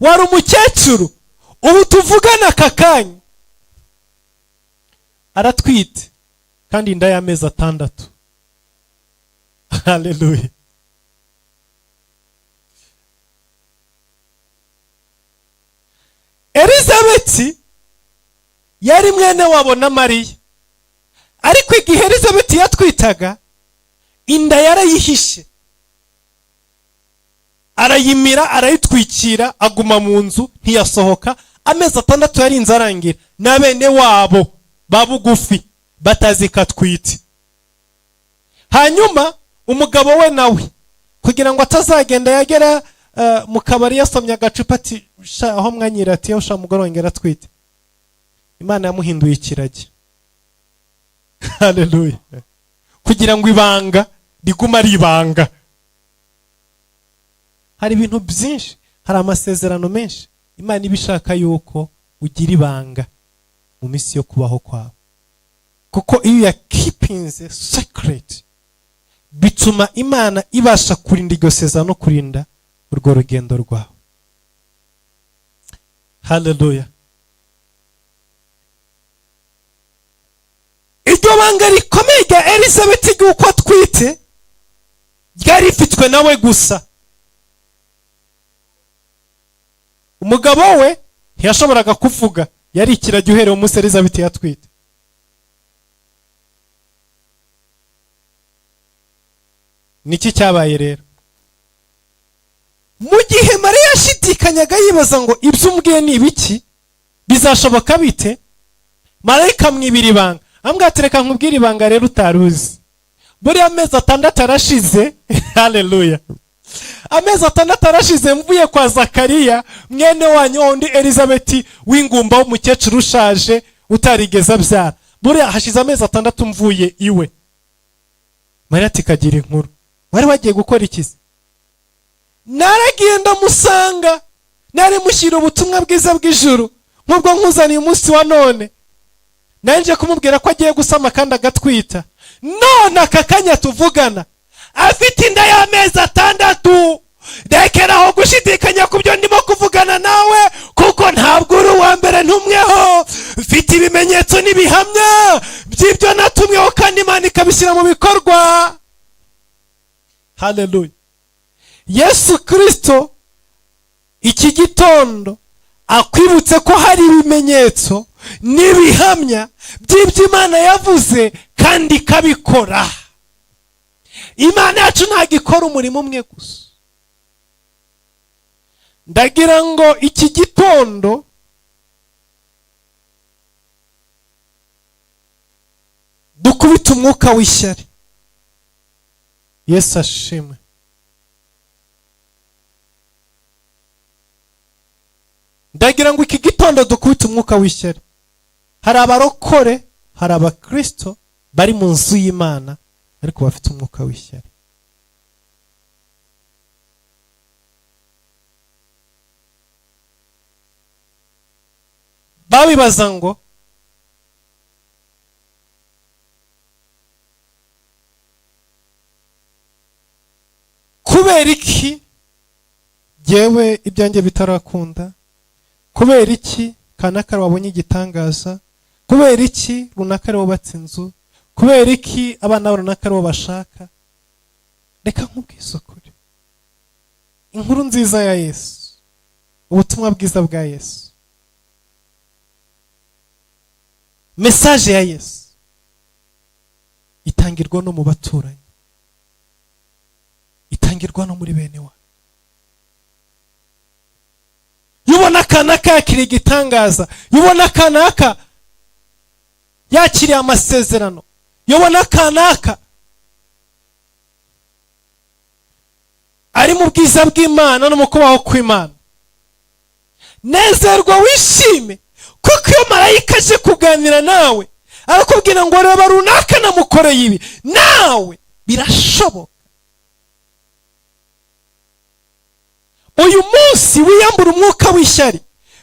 wari umukecuru, ubu tuvugana aka kanya aratwite kandi inda y'amezi 6. Haleluya. Elizabeth yari mwene wabo na Mariya, ariko igihe Elizabeth yatwitaga inda yarayihishe, arayimira, arayitwikira, aguma mu nzu ntiyasohoka. Amezi 6 yarinze arangira na bene wabo ba bugufi batazi ko atwite. Hanyuma umugabo we nawe kugira ngo atazagenda yagera mu kabari yasomye agacupa ati sha aho mwanyira, ati sha mugore wanjye aratwite. Imana yamuhinduye ikiragi. Haleluya. Kugira ngo ibanga riguma ari ibanga. Hari ibintu byinshi, hari amasezerano menshi Imana iba ishaka yuko ugira ibanga mu minsi yo kubaho kwawe, kuko iyo yakipinze secret bituma Imana ibasha kurinda iryo sezerano no kurinda urwo rugendo rwawe. Haleluya. Iryo banga rikomeye rya Elizabeth ry'uko atwite ryari rifitwe nawe gusa. Umugabo we ntiyashoboraga kuvuga, yari ikiragi uhereye umunsi Elizabeth yatwite. Niki cyabaye rero? Mu gihe Mariya yashidikanyaga yibaza ngo ibyo umbwiye ni ibiki, bizashoboka bite, marayika amwibira ibanga, amubwira ati reka nkubwire ibanga rero utaruzi. Buriya amezi 6 arashize. Haleluya. Amezi 6 arashize mvuye kwa Zakariya mwene wanyu wundi Elizabeth w'ingumba w'umukecuru ushaje utarigeze abyara. Buriya hashize amezi 6 mvuye iwe. Mariya ati kagira inkuru, wari wagiye gukora iki? Naragiye ndamusanga, nari mushyira ubutumwa bwiza bw'ijuru nk'ubwo nkuzaniye umunsi wa none. Nanje kumubwira ko agiye gusama kandi agatwita. None aka kanya tuvugana afite inda y'amezi 6. Rekeraho gushidikanya ku byo ndimo kuvugana nawe, kuko ntabwo uri uwa mbere ntumweho. Mfite ibimenyetso n'ibihamya by'ibyo natumweho kandi Imana ikabishyira mu bikorwa. Haleluya. Yesu Kristo iki gitondo akwibutse ko hari ibimenyetso n'ibihamya by'ibyo Imana yavuze kandi ikabikora. Imana yacu ntabwo ikora umurimo umwe gusa. Ndagira ngo iki gitondo dukubite umwuka w'ishyari. Yesu ashimwe. Ndagira ngo iki gitondo dukubite umwuka w'ishyari. Hari abarokore, hari abakristo bari mu nzu y'Imana ariko bafite umwuka w'ishyari. Babibaza ngo kubera iki jyewe ibyanjye bitarakunda? Kubera iki kanaka wabonye igitangaza? Kubera iki runaka aribo bubatse inzu? Kubera iki abana runaka aribo bashaka? Reka nkubwize ukuri, inkuru nziza ya Yesu, ubutumwa bwiza bwa Yesu, message ya Yesu itangirwa no mu baturanyi, itangirwa no muri bene wa. Yubona kanaka yakiriye igitangaza, yubona kanaka yakiriye amasezerano, yubona kanaka ari mu bwiza bw'Imana no mu kubaho kw'Imana, nezerwa wishime, kuko iyo marayika aje kuganira nawe arakubwira ngo reba runaka namukoreye ibi, nawe birashoboka. Uyu munsi wiyambura umwuka w'ishyari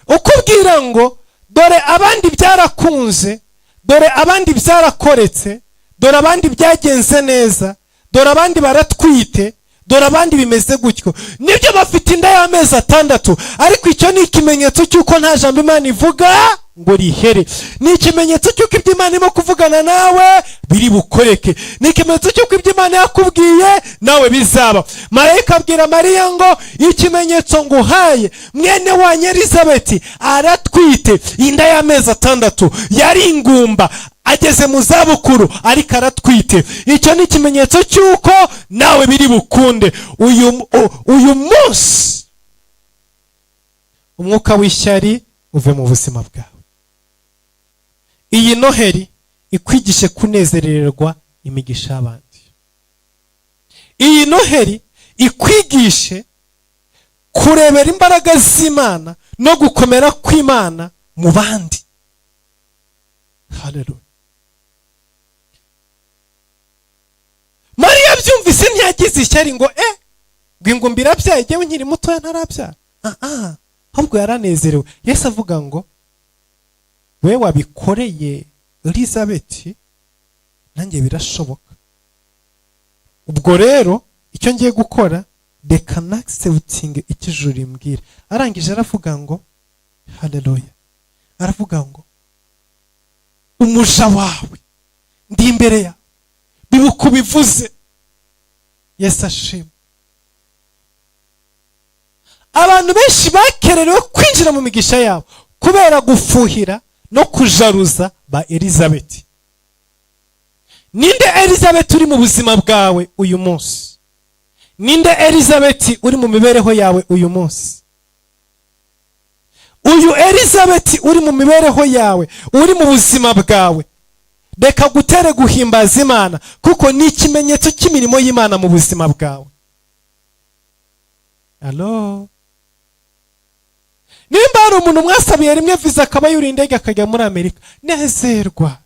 ukubwira ngo dore abandi byarakunze, dore abandi byarakoretse, dore abandi byagenze neza, dore abandi baratwite, dore abandi bimeze gutyo. Nibyo bafite inda y'amezi 6, ariko icyo ni ikimenyetso cy'uko nta jambo Imana ivuga ngo rihere. Ni ikimenyetso cy'uko ibyo Imana irimo kuvugana nawe biri bukoreke. Ni ikimenyetso cy'uko ibyo Imana yakubwiye nawe bizaba. Marayika abwira Mariya ngo ikimenyetso nguhaye, mwene wanyu Elizabeti aratwite inda y'amezi 6, yari ingumba, ageze mu zabukuru ariko aratwite. Icyo ni ikimenyetso cy'uko nawe biri bukunde. Uyu munsi umwuka w'ishyari uve mu buzima bwawe. Iyi Noheri ikwigishe kunezererwa imigisha y'abandi. Iyi Noheri ikwigishe kurebera imbaraga z'Imana no gukomera kw'Imana mu bandi. Haleluya. Mariya byumvise ntiyagize ishyari ngo ngo irabyaye jyewe nkiri mutoya ntarabyara. Ahubwo yaranezerewe. Yesu avuga ngo we wabikoreye Elizabeti nanjye birashoboka. Ubwo rero icyo ngiye gukora, reka nakisebutinge icyo ijuru rimbwira. Arangije aravuga ngo haleluya, aravuga ngo umuja wawe ndi imbere yawe, bibuka ubivuze. Yesu ashimwe. Abantu benshi bakererewe kwinjira mu migisha yabo kubera gufuhira no kujaruza ba Elizabeti. Ninde Elizabeti uri mu buzima bwawe uyu munsi? Ninde Elizabeti uri mu mibereho yawe uyu munsi? Uyu Elizabeti uri mu mibereho yawe, uri mu buzima bwawe, reka gutere guhimbaza Imana, kuko ni ikimenyetso cy'imirimo y'Imana mu buzima bwawe. Allo, nimba hari umuntu mwasabiye rimwe visa akaba yuriye indege akajya muri Amerika, nezerwa.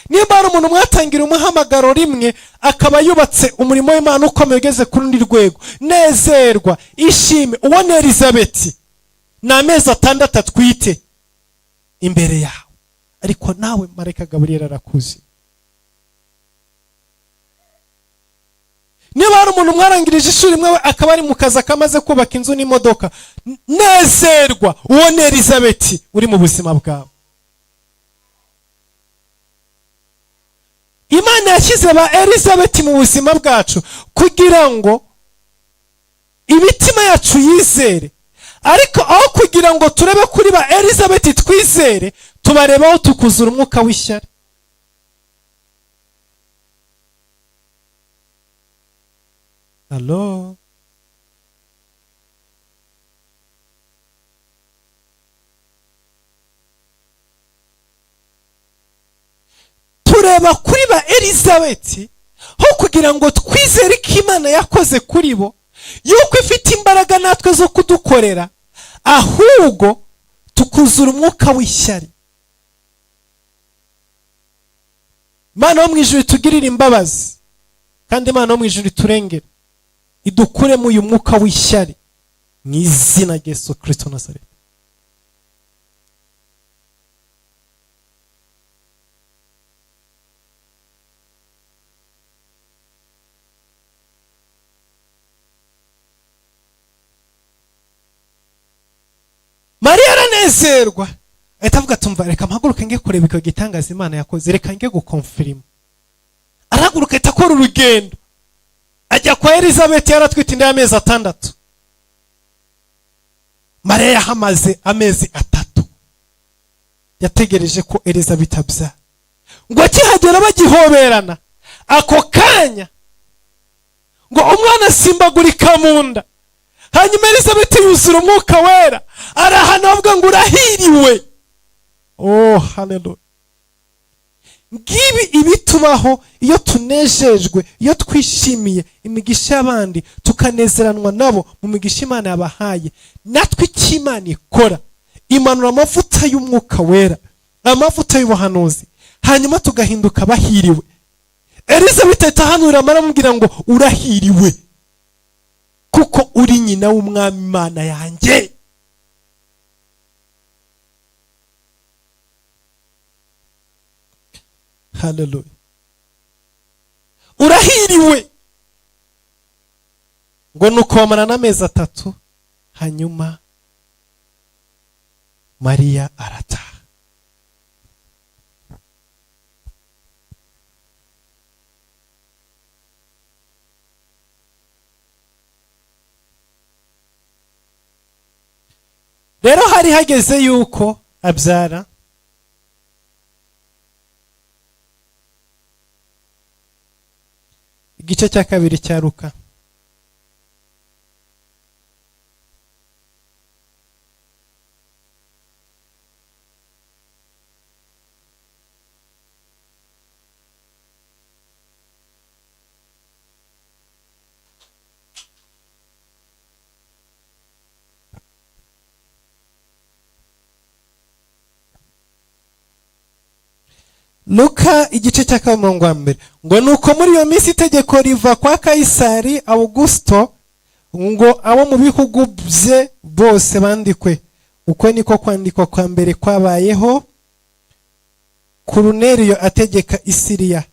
Nimba hari umuntu mwatangira umuhamagaro rimwe akaba yubatse umurimo w'Imana ukomeye ugeze ku rundi rwego, nezerwa, ishime. Uwo ni Elizabeti, ni amezi 6 atwite imbere yawe, ariko nawe marayika Gaburiyeli arakuzi. Niba hari umuntu mwarangirije ishuri rimwe akaba ari mu kazi akamaze kubaka inzu n'imodoka, nezerwa. Uwo ni Elizabeti uri mu buzima bwawe. Imana yashyize ba Elizabeti mu buzima bwacu kugira ngo imitima yacu yizere, ariko aho kugira ngo turebe kuri ba Elizabeti twizere, tubarebaho tukuzura umwuka w'ishyari. Allo, tureba kuri ba Elizabeti ho kugira ngo twizere ko Imana yakoze kuri bo, yuko ifite imbaraga natwe zo kudukorera, ahubwo Tukuzura umwuka w'ishyari. Imana yo mu ijuru itugirire imbabazi, kandi Imana yo mu ijuru iturengere, idukuremo uyu mwuka w'ishyari mu izina rya Yesu Kristo Nazareti. Mariya aranezerwa, ahita avuga ati: "Reka mpaguruke nge kureba icyo gitangaza Imana yakoze, reka nge gukonfirima." Arahaguruka, ahita akora urugendo ajya kwa Elizabeth. Yaratwite inda y'amezi 6. Mariya yahamaze amezi 3, yategereje ko Elizabeth abyara. Ngo akihagera, bagihoberana, ako kanya ngo umwana asimbagurika mu nda. Hanyuma Elizabeth yuzura Umwuka Wera, arahana avuga ngo: "Urahiriwe." Oh, haleluya! Ngibi ibitubaho iyo tunejejwe, iyo twishimiye imigisha y'abandi, tukanezeranwa nabo mu migisha Imana yabahaye. Natwe icyo Imana ikora, imanura amavuta y'Umwuka Wera, amavuta y'ubuhanuzi, hanyuma tugahinduka bahiriwe. Elizabeth ahita ahanurira, aramubwira ngo: "Urahiriwe kuko uri nyina w'Umwami Imana yanjye." Haleluya! Urahiriwe. Ngo nuko bamarana amezi 3, hanyuma Mariya arataha. Rero hari hageze yuko abyara. Igice cya 2 cya Luka. Luka igice cya 2, umurongo wa 1, ngo: "Nuko muri iyo minsi itegeko riva kwa Kayisari Augusto ngo abo mu bihugu bye bose bandikwe. Uko niko kwandikwa kwa mbere kwabayeho, Kuruneriyo ategeka Isiriya.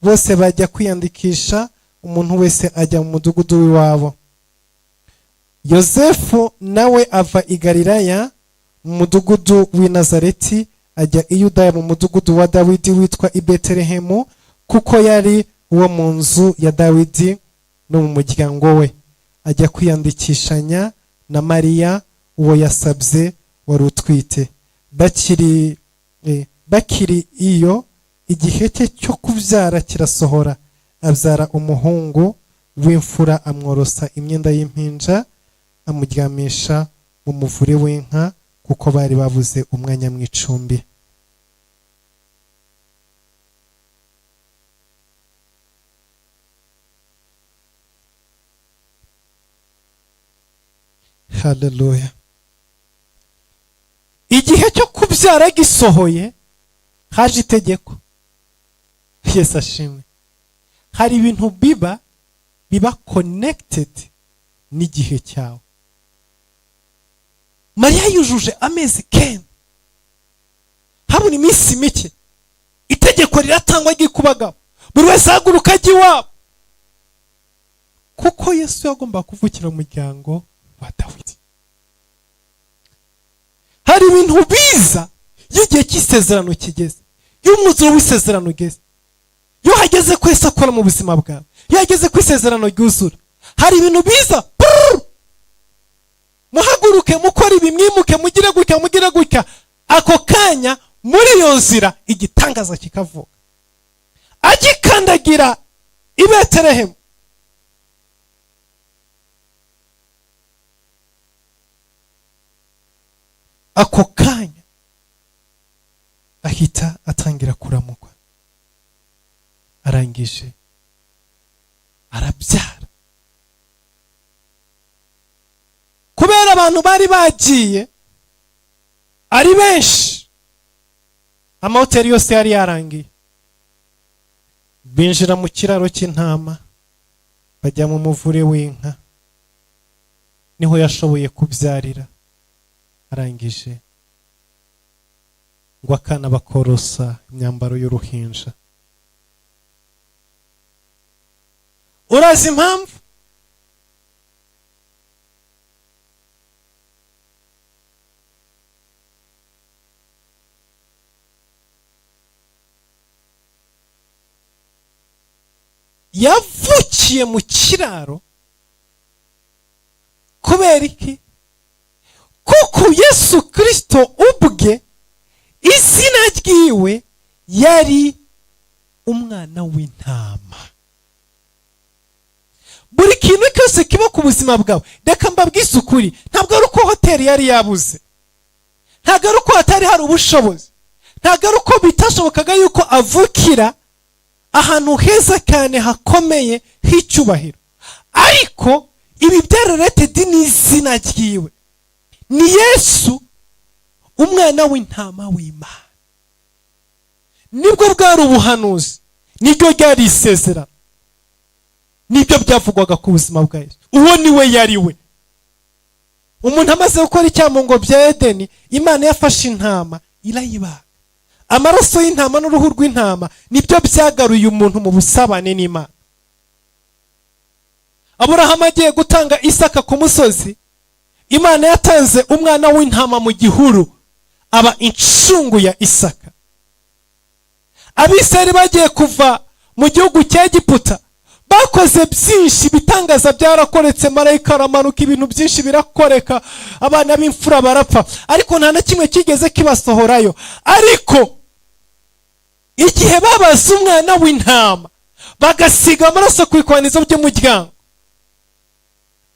Bose bajya kwiyandikisha, umuntu wese ajya mu mudugudu w'iwabo. Yosefu nawe ava i Galilaya mu mudugudu w'i Nazareti, ajya i Yudaya mu mudugudu wa Dawidi witwa i Betelehemu, kuko yari uwo mu nzu ya Dawidi no mu muryango we, ajya kwiyandikishanya na Mariya uwo yasabye wari utwite. Bakiri iyo, igihe cye cyo kubyara kirasohora, abyara umuhungu w'imfura, amworosa imyenda y'impinja, amuryamisha mu muvure w'inka, kuko bari babuze umwanya mu icumbi." Haleluya! Igihe cyo kubyara gisohoye, haje itegeko. Yesu ashimwe! Hari ibintu biba connected n'igihe cyawe. Mariya yujuje amezi 9, habura iminsi mike, itegeko riratangwa ry'ikubagahu, buri wese ahaguruka ajya iwabo, kuko Yesu yagombaga kuvukira mu muryango wa Dawidi. Hari ibintu biza iyo igihe cy'isezerano kigeze, iyo umwuzuro w'isezerano ugeze, iyo hageze ko Yesu akora mu buzima bwawe, iyo hageze ko isezerano ryuzura, hari ibintu biza prrr! Muhaguruke, mukore ibi, mwimuke, mugire gutya, mugire gutya. Ako kanya muri iyo nzira igitangaza kikavuka. Agikandagira i Betelehemu, ako kanya ahita atangira kuramukwa. Arangije arabyara. Kubera abantu bari bagiye Ari benshi, amahoteli yose yari yarangiye. Binjira mu kiraro cy'intama, bajya mu muvure w'inka, niho yashoboye kubyarira. Arangije ngo akana bakorosa imyambaro y'uruhinja. Urazi impamvu? Yavukiye mu kiraro kubera iki? Kuko Yesu Kirisito ubwe izina ryiwe yari umwana w'intama. Buri kintu cyose kiba ku buzima bwawe, reka mbabwize ukuri, ntabwo ari uko hoteli yari yabuze, ntabwo ari uko hatari hari ubushobozi, ntabwo ari uko bitashobokaga yuko avukira ahantu heza cyane hakomeye h'icyubahiro, ariko ibi byararetedi n'izina ryiwe ni Yesu, umwana w'intama w'Imana. Nibwo bwari ubuhanuzi, niryo ryari isezerano, nibyo byavugwaga ku buzima bwa Yesu. Uwo ni we yari we. Umuntu amaze gukora icyaha mu ngobyi ya Edeni, Imana yafashe intama irayibaga. Amaraso y'intama n'uruhu rw'intama nibyo byagaruye umuntu mu busabane n'Imana. Aburahamu agiye gutanga Isaka ku musozi, Imana yatanze umwana w'intama mu gihuru, aba incungu ya Isaka. Abisirayeli bagiye kuva mu gihugu cya Egiputa, bakoze byinshi, ibitangaza byarakoretse, marayika aramanuka, ibintu byinshi birakoreka, abana b'imfura barapfa, ariko nta na kimwe kigeze kibasohorayo. Ariko igihe babaze umwana w'intama bagasiga amaraso ku ikwanizo by'umuryango,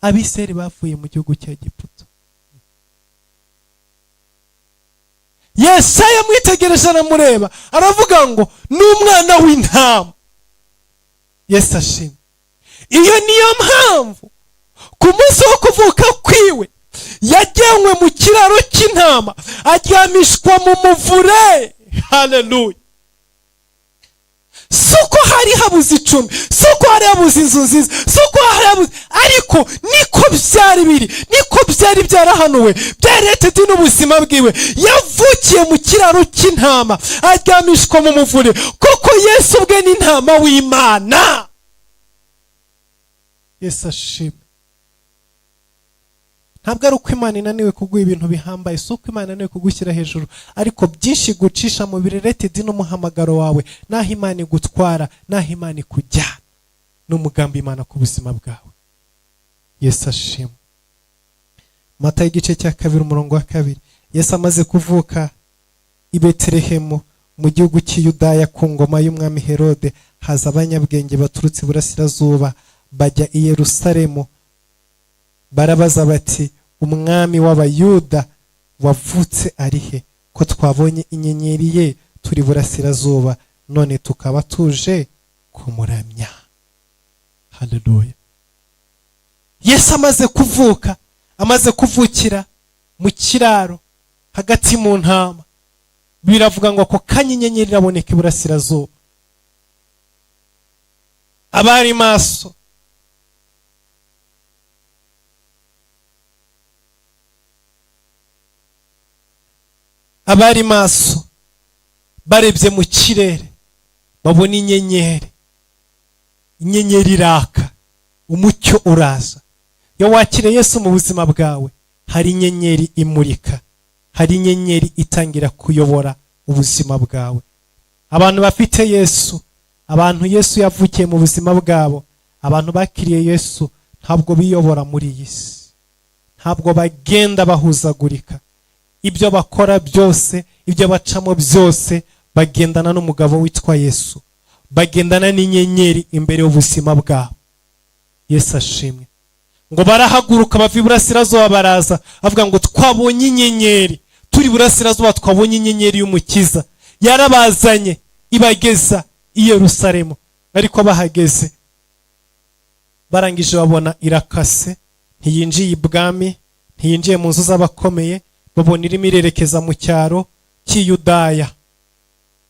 Abisirayeli bavuye mu gihugu cya Egiputa. Yesaya amwitegereje aramureba, aravuga ngo ni umwana w'intama. Yesu ashimwe. Iyo niyo mpamvu ku munsi wo kuvuka kwiwe yajyanywe mu kiraro cy'intama, aryamishwa mu muvure. Haleluya. Si uko hari habuze icumbi, si uko hari habuze inzu nziza, si uko hari habuze, ariko niko byari biri, niko byari byarahanuwe, byaretedi n'ubuzima bwiwe. Yavukiye mu kiraro cy'intama, aryamishwa mu muvure, kuko Yesu ubwe ni intama w'Imana. Yesu ashimwe. Ntabwo ari uko Imana inaniwe kuguha ibintu bihambaye, si uko Imana inaniwe kugushyira hejuru, ariko byinshi gucisha mu bireretedi n'umuhamagaro wawe, n'aho Imana igutwara, n'aho Imana ikujyana, n'umugambi Imana ku buzima bwawe. Yesu ashimwe. Matayo igice cya 2 umurongo wa 2. Yesu amaze kuvuka i Betelehemu mu gihugu cy'i Yudaya ku ngoma y'umwami Herode, haza abanyabwenge baturutse iburasirazuba bajya i Yerusalemu, barabaza bati umwami w'Abayuda wavutse ari he, ko twabonye inyenyeri ye turi burasirazuba, none tukaba tuje kumuramya. Haleluya. Yesu amaze kuvuka, amaze kuvukira mu kiraro hagati mu ntama, biravuga ngo ako kanya inyenyeri iraboneka iburasirazuba. Abari maso abari maso barebye mu kirere babona inyenyeri, inyenyeri iraka, umucyo uraza. Iyo wakiriye Yesu mu buzima bwawe, hari inyenyeri imurika, hari inyenyeri itangira kuyobora ubuzima bwawe. Abantu bafite Yesu, abantu Yesu yavukiye mu buzima bwabo, abantu bakiriye Yesu ntabwo biyobora muri iyi si, ntabwo bagenda bahuzagurika. Ibyo bakora byose, ibyo bacamo byose, bagendana n'umugabo witwa Yesu, bagendana n'inyenyeri imbere y'ubuzima bwabo. Yesu ashimwe. Ngo barahaguruka bava iburasirazuba baraza, avuga ngo twabonye inyenyeri, turi burasirazuba twabonye inyenyeri y'Umukiza, yarabazanye ibageza i Yerusalemu. Ariko bahageze barangije babona irakase, ntiyinjiye ibwami, ntiyinjiye mu nzu z'abakomeye, Babona irimo irerekeza mu cyaro cy'Iyudaya.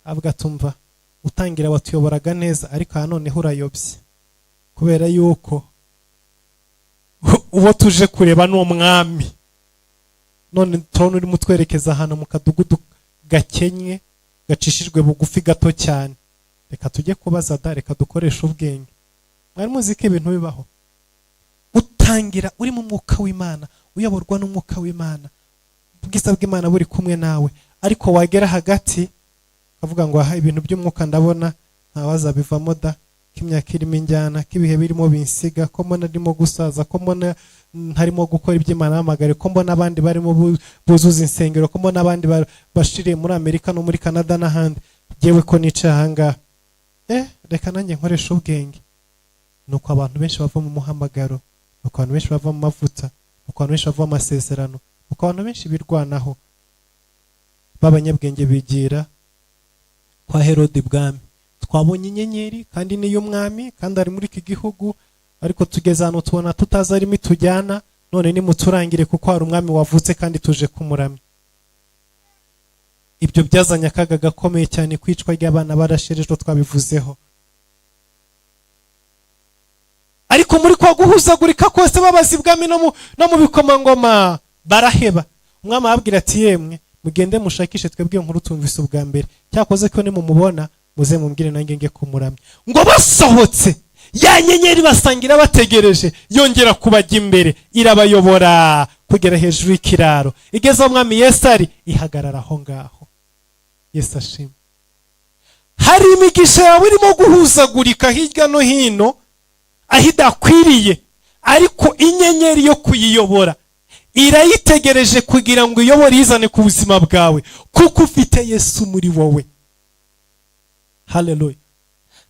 Avuga tumva utangira watuyoboraga neza, ariko aha noneho urayobye, kubera yuko uwo tuje kureba ni umwami, none turabona urimo utwerekeza ahantu mu kadugudu gakenye, gacishijwe bugufi, gato cyane. Reka tujye kubaza da, reka dukoreshe ubwenge. Mwari muzi ko ibintu bibaho? Utangira uri mu mwuka w'Imana, uyoborwa n'umwuka w'Imana, ubwiza bw'Imana buri kumwe nawe, ariko wagera hagati ukavuga ngo: "Aha ibintu by'umwuka ndabona ntawazabivamo da, ko imyaka irimo injyana, ko ibihe birimo binsiga, ko mbona ndimo gusaza, ko mbona ntarimo gukora iby'Imana yampamagare, ko mbona abandi barimo buzuza insengero, ko mbona abandi bashiriye muri Amerika no muri Canada n'ahandi, yewe ko nicaye ahangaha, reka nanjye nkoresha ubwenge." Nuko abantu benshi bava mu muhamagaro, nuko abantu benshi bava mu mavuta, nuko abantu benshi bava mu masezerano, nuko abantu benshi birwanaho. B'abanyabwenge bigira kwa Herode bwami: "Twabonye inyenyeri, kandi ni iy'umwami, kandi ari muri iki gihugu, ariko tugeze ahantu tubona tutazi arimo itujyana. None nimuturangire, kuko hari umwami wavutse kandi tuje kumuramya." Ibyo byazanye akaga gakomeye cyane, kwicwa ry'abana barashe, ejo twabivuzeho. Ariko muri kwa guhuzagurika kose, babaza ibwami no mu bikomangoma, baraheba. Umwami arababwira ati: "Yemwe, mugende mushakishe, twebwe iyo nkuru tumvise ubwa mbere. Cyakoze ko nimumubona muze mumbwire, nanjye nge kumuramya." Ngo basohotse, ya nyenyeri basangira bategereje yongera kubajya imbere, irabayobora kugera hejuru y'ikiraro. Igeze aho umwami Yesu ari, ihagarara aho ngaho. Yesu ashimwe. Hari imigisha yawe irimo guhuzagurika hirya no hino aho idakwiriye, ariko inyenyeri yo kuyiyobora irayitegereje kugira ngo iyobore, izane ku buzima bwawe, kuko ufite Yesu muri wowe. Haleluya!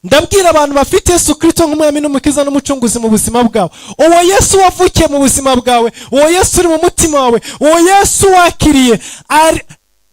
Ndabwira abantu bafite Yesu Kirisito nk'umwami n'umukiza n'umucunguzi mu buzima bwawe. Uwo Yesu wavukiye mu buzima bwawe, uwo Yesu uri mu mutima wawe, uwo Yesu wakiriye,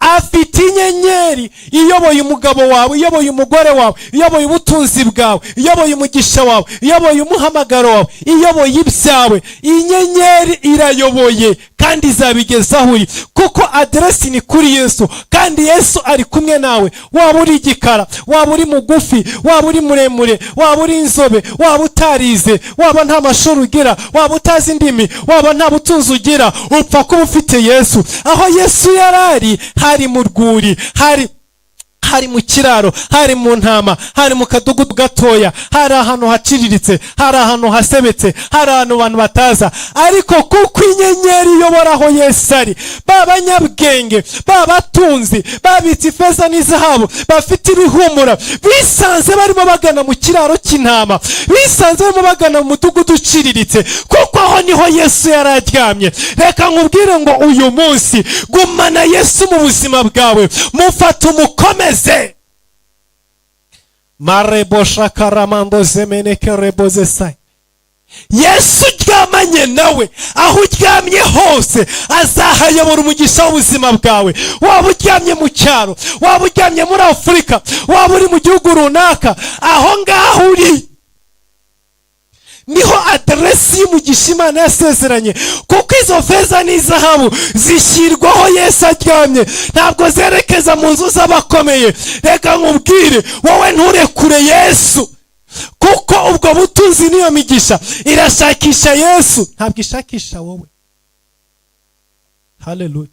afite inyenyeri iyoboye umugabo wawe, iyoboye umugore wawe, iyoboye ubutunzi bwawe, iyoboye umugisha wawe, iyoboye umuhamagaro wawe, iyoboye ibyawe. Inyenyeri irayoboye kandi izabigeza aho uri, kuko aderesi ni kuri Yesu, kandi Yesu ari kumwe nawe. Waba uri igikara, waba uri mugufi, waba uri muremure, waba uri inzobe, waba utarize, waba nta mashuri ugira, waba utazi indimi, waba nta butunzi ugira, upfa kuba ufite Yesu. Aho Yesu yari ari, hari mu rwuri, hari mu kiraro, hari mu ntama, hari mu kadugudu gatoya, hari ahantu haciriritse, hari ahantu hasebetse, hari ahantu abantu bataza. Ariko kuko inyenyeri iyobora aho Yesu ari, ba banyabwenge, ba batunzi babitse ifeza n'izahabu, bafite ibihumura, bisanze barimo bagana mu kiraro cy'intama, bisanze barimo bagana mu mudugudu uciriritse, kuko aho niho Yesu yari aryamye. Reka nkubwire ngo uyu munsi gumana Yesu mu buzima bwawe, mufate, umukomeze. Marebo shakaramando zemeneke reboze sai. Yesu uryamanye nawe, aho uryamye hose azahayobora umugisha w'ubuzima bwawe. Waba uryamye mu cyaro, waba uryamye muri Afurika, waba uri mu gihugu runaka, aho ngaho uri niho aderesi y'umugisha Imana yasezeranye, kuko izo feza n'izahabu zishyirwaho Yesu aryamye, ntabwo zerekeza mu nzu z'abakomeye. Reka nkubwire wowe, nturekure Yesu, kuko ubwo butunzi n'iyo migisha irashakisha Yesu, ntabwo ishakisha wowe. Haleluya!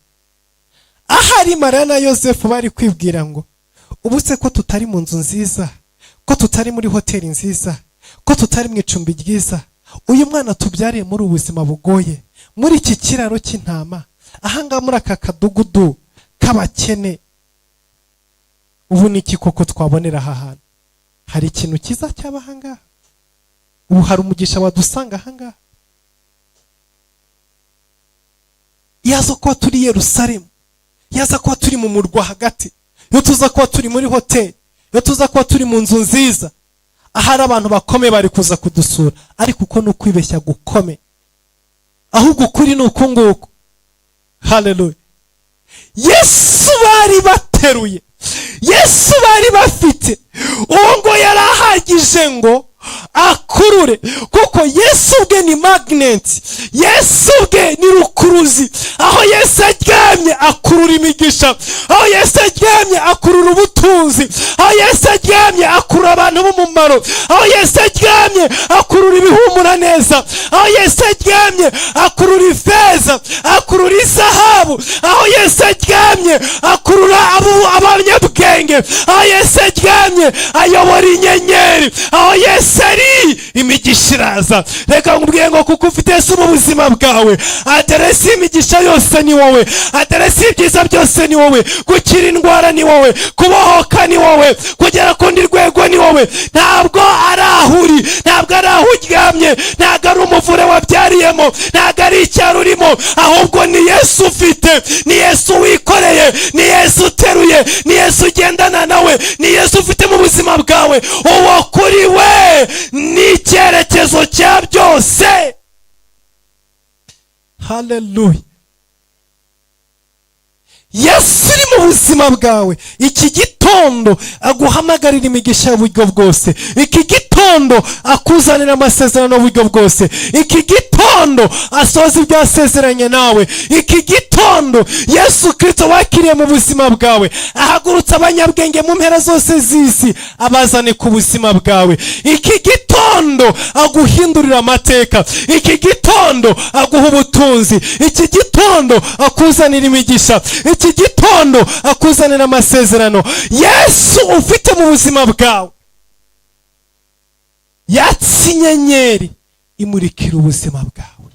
Ahari Mariya na Yosefu bari kwibwira ngo: "Ubu se ko tutari mu nzu nziza, ko tutari muri hoteli nziza, ko tutari mu icumbi ryiza, uyu mwana tubyariye muri ubu buzima bugoye, muri iki kiraro cy'intama, ahangaha muri aka kadugudu k'abakene, ubu ni iki koko twabonera aha hantu? Hari ikintu cyiza cyaba ahangaha? Ubu hari umugisha wadusanga ahangaha?" Yaza kuba turi i Yerusalemu, yaza kuba turi mu murwa hagati, iyo tuza kuba turi muri hoteli, iyo tuza kuba turi mu nzu nziza, ahari abantu bakomeye bari kuza kudusura. Ariko uko ni ukwibeshya gukomeye, ahubwo ukuri ni uku nguku. Haleluya! Yesu bari bateruye, Yesu bari bafite, uwo ngo yari ahagije ngo akurure, kuko Yuko Yesu ubwe ni magnet, Yesu ubwe ni rukuruzi. Aho Yesu aryamye akurura imigisha, aho Yesu aryamye akurura ubutunzi, aho Yesu aryamye akurura abantu b'umumaro, aho Yesu aryamye akurura ibihumura neza, aho Yesu aryamye akurura ifeza, akurura izahabu, aho Yesu aryamye akurura abanyabwenge, aho Yesu aryamye ayobora inyenyeri, aho Yesu ari imigisha iraza. Reka nkubwire ngo kuko ufite Yesu mu buzima bwawe, aderesi y'imigisha yose ni wowe, aderesi y'ibyiza byose ni wowe, gukira indwara ni wowe, kubohoka ni wowe, kugera ku rundi rwego ni wowe. Ntabwo ari aho uri, ntabwo ari aho uryamye, ntabwo ari umuvure wabyariyemo, ntabwo ari icyaro urimo, ahubwo ni Yesu ufite, ni Yesu wikoreye, ni Yesu uteruye, ni Yesu ugendana nawe, ni Yesu ufite mu buzima bwawe. Uwo kuri we ni icyerekezo cya byose. Haleluya! Yesu uri mu buzima bwawe iki gitondo aguhamagarira imigisha y'uburyo bwose, iki gitondo akuzanira amasezerano y'uburyo bwose, iki gitondo asohoza ibyo yasezeranye nawe. Iki gitondo Yesu Kirisito wakiriye mu buzima bwawe ahagurutse abanyabwenge mu mpera zose z'isi abazane ku buzima bwawe. Iki gitondo aguhindurira amateka, iki gitondo aguha ubutunzi, iki gitondo akuzanira imigisha, iki gitondo akuzanira amasezerano. Yesu ufite mu buzima bwawe yatse inyenyeri imurikira ubuzima bwawe.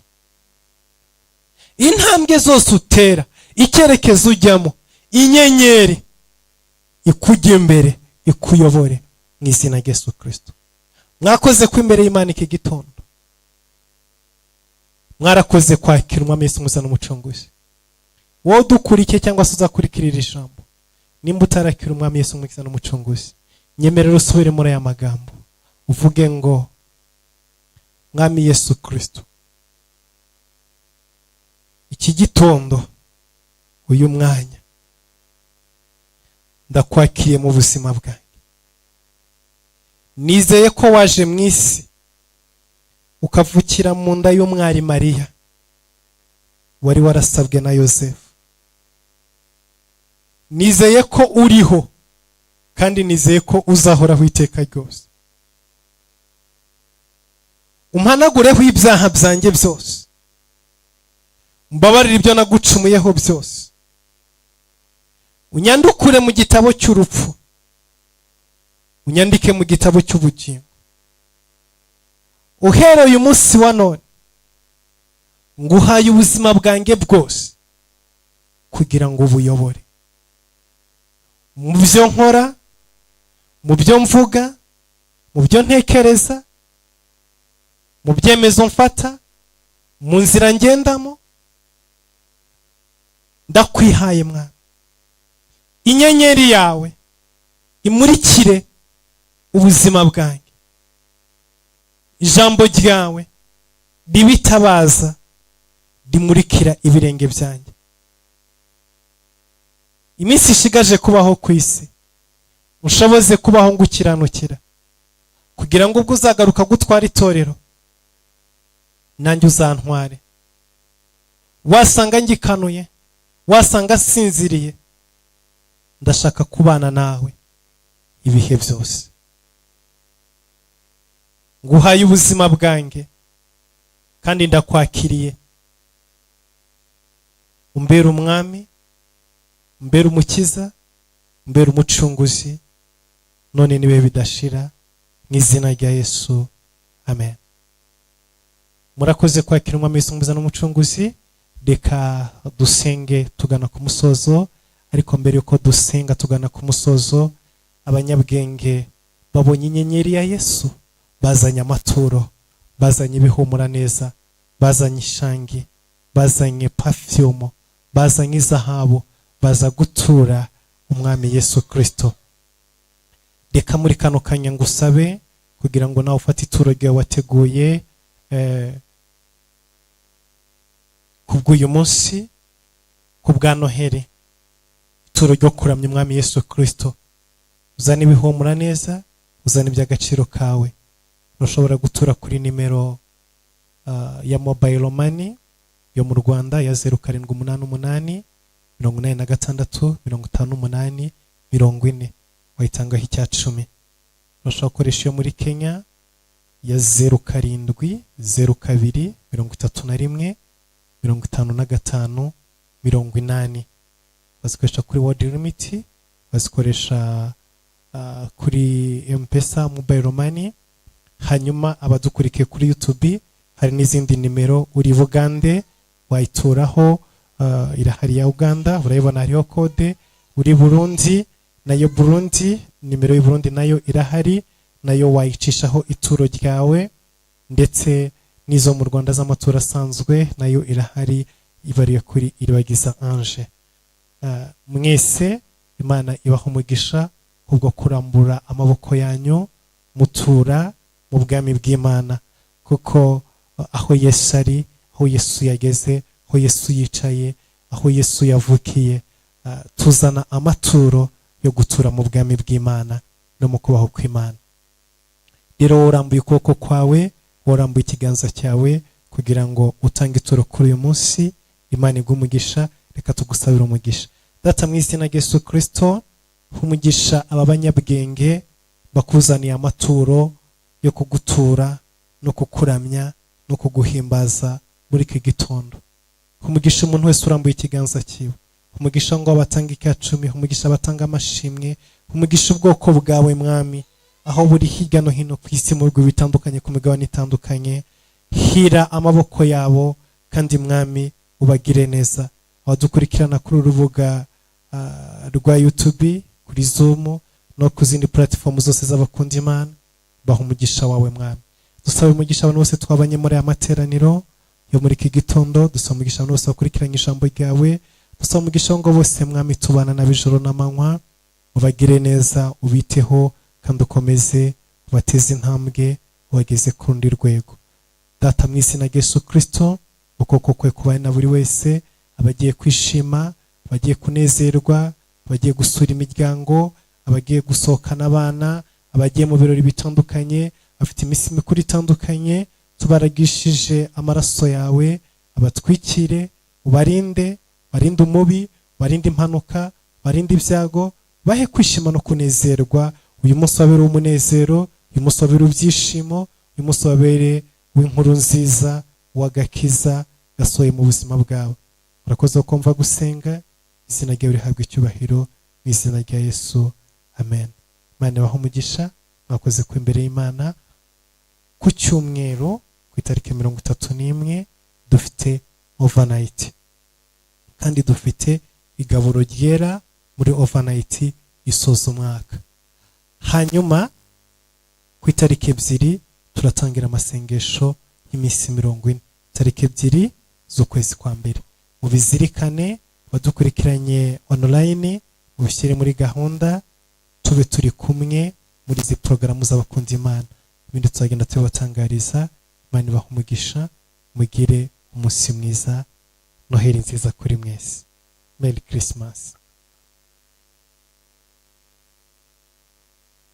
Intambwe zose utera, icyerekezo ujyamo, inyenyeri ikujya imbere, ikuyobore mu izina rya Yesu Kirisito. Mwakoze ko imbere y'Imana iki gitondo, mwarakoze kwakira Umwami Yesu umuza n'Umucunguzi. Wowe udukurikiye cyangwa se uzakurikira iri jambo, nimba utarakira Umwami Yesu Umukiza n'Umucunguzi, nyemerera usubire muri aya magambo, uvuge ngo: "Mwami Yesu Kirisito, iki gitondo, uyu mwanya, ndakwakiriye mu buzima bwanjye. Nizeye ko waje mu isi, ukavukira mu nda y'umwari Mariya wari warasabwe na Yosefu. Nizeye ko uriho kandi nizeye ko uzahoraho iteka ryose. Umpanagureho ibyaha byanjye byose, mbabarire ibyo nagucumuyeho byose, unyandukure mu gitabo cy'urupfu, unyandike mu gitabo cy'ubugingo. Uhereye uyu munsi wa none, nguhaye ubuzima bwanjye bwose kugira ngo ubuyobore mu byo nkora, mu byo mvuga, mu byo ntekereza, mu byemezo mfata, mu nzira ngendamo. Ndakwihaye Mwana, inyenyeri yawe imurikire ubuzima bwanjye, ijambo ryawe ribitabaza rimurikira ibirenge byanjye. Iminsi ishigaje kubaho ku isi, ushoboze kubaho ngukiranukira, kugira ngo ubwo uzagaruka gutwara itorero nanjye uzantware, wasanga ngikanuye, wasanga nsinziriye. Ndashaka kubana nawe ibihe byose. Nguhaye ubuzima bwanjye kandi ndakwakiriye, umbere Umwami, umbere Umukiza, umbere Umucunguzi, none niwe bidashira, mu izina rya Yesu, amen." Murakoze kwakira Umwami Yesu Umukiza n'Umucunguzi. Reka dusenge tugana ku musozo. Ariko mbere yuko dusenga tugana ku musozo, abanyabwenge babonye inyenyeri ya Yesu, bazanye amaturo, bazanye ibihumura neza, bazanye ishangi, bazanye perfume, bazanye izahabu, baza gutura Umwami Yesu Kirisito. Reka muri kano kanya ngusabe kugira ngo nawe ufate ituro ryawe wateguye kubw'uyu munsi, ku bwa Noheli, ituro ryo kuramya Umwami Yesu Kirisito. Uzane ibihumura neza, uzane iby'agaciro kawe. Urashobora gutura kuri nimero ya mobile money yo mu Rwanda ya 0788 86 58 40, wayitangaho icya cumi. Urashobora gukoresha iyo muri Kenya ya 0702 31 55 80. Bazikoresha kuri World Remit, bazikoresha kuri M-Pesa mobile money. Hanyuma abadukurikiye kuri YouTube, hari n'izindi nimero. Uri Bugande wayituraho, irahari ya Uganda, urayibona hariho code. Uri Burundi nayo, Burundi, nimero y'u Burundi nayo irahari, nayo wayicishaho ituro ryawe. Ndetse n'izo mu Rwanda z'amaturo asanzwe nayo irahari, ibariye kuri Iribagiza Ange. Mwese Imana ibaha umugisha kubwo kurambura amaboko yanyu mutura mu bwami bw'Imana, kuko aho Yesu ari, aho Yesu yageze, aho Yesu yicaye, aho Yesu yavukiye, tuzana amaturo yo gutura mu bwami bw'Imana no mu kubaho kw'Imana. Rero wowe urambuye ukuboko kwawe, wowe urambuye ikiganza cyawe kugira ngo utange ituro kuri uyu munsi, Imana iguhe umugisha. Reka tugusabire umugisha. Data, mu izina rya Yesu Kirisito, umugisha aba banyabwenge bakuzaniye amaturo yo kugutura no kukuramya no kuguhimbaza muri iki gitondo. Umugisha umuntu wese urambuye ikiganza cyiwe, umugisha ngo abatanga icya cumi, umugisha abatanga amashimwe, umugisha ubwoko bwawe, Mwami, aho buri hirya no hino ku isi, mu bihugu bitandukanye, ku migabane itandukanye. Hira amaboko yabo kandi, Mwami, ubagire neza. Abadukurikirana kuri uru rubuga rwa YouTube, kuri Zoom no ku zindi platform zose z'abakunda Imana, baha umugisha wawe, Mwami. Dusaba umugisha abantu bose twabanye muri aya materaniro yo muri iki gitondo. Dusaba umugisha abantu bose bakurikiranye ijambo ryawe. Dusaba umugisha ngo bose, Mwami, tubana na ijoro n'amanywa, ubagire neza, ubiteho kandi ukomeze ubateze intambwe, ubageze ku rundi rwego. Data, mu izina rya Yesu Kirisito, ukuboko kwe kubane na buri wese, abagiye kwishima, abagiye kunezerwa, abagiye gusura imiryango, abagiye gusohokana abana, abagiye mu birori bitandukanye, bafite iminsi mikuru itandukanye. Tubaragishije amaraso yawe, abatwikire, ubarinde, barinde umubi, barinde impanuka, barinde ibyago, bahe kwishima no kunezerwa. Uyu munsi wabere umunezero, uyu munsi wabere ibyishimo, uyu munsi wabere w'inkuru nziza w'agakiza gasohoye mu buzima bwawe. Urakoze kumva gusenga, izina ryawe rihabwa icyubahiro, mu izina rya Yesu, amen. Imana ibahe umugisha, mwakoze ku imbere y'Imana. Ku cyumweru, ku itariki 31, dufite overnight, kandi dufite igaburo ryera muri overnight isoza umwaka. Hanyuma ku itariki 2 turatangira amasengesho y'iminsi 40, tariki 2 z'ukwezi kwa mbere. Mubizirikane, badukurikiranye online, mubishyire muri gahunda, tube turi kumwe muri izi porogaramu z'abakunda Imana. Ibindi tuzagenda tubibatangariza. Imana ibaha umugisha, mugire umunsi mwiza, Noheli nziza kuri mwese. Merry Christmas.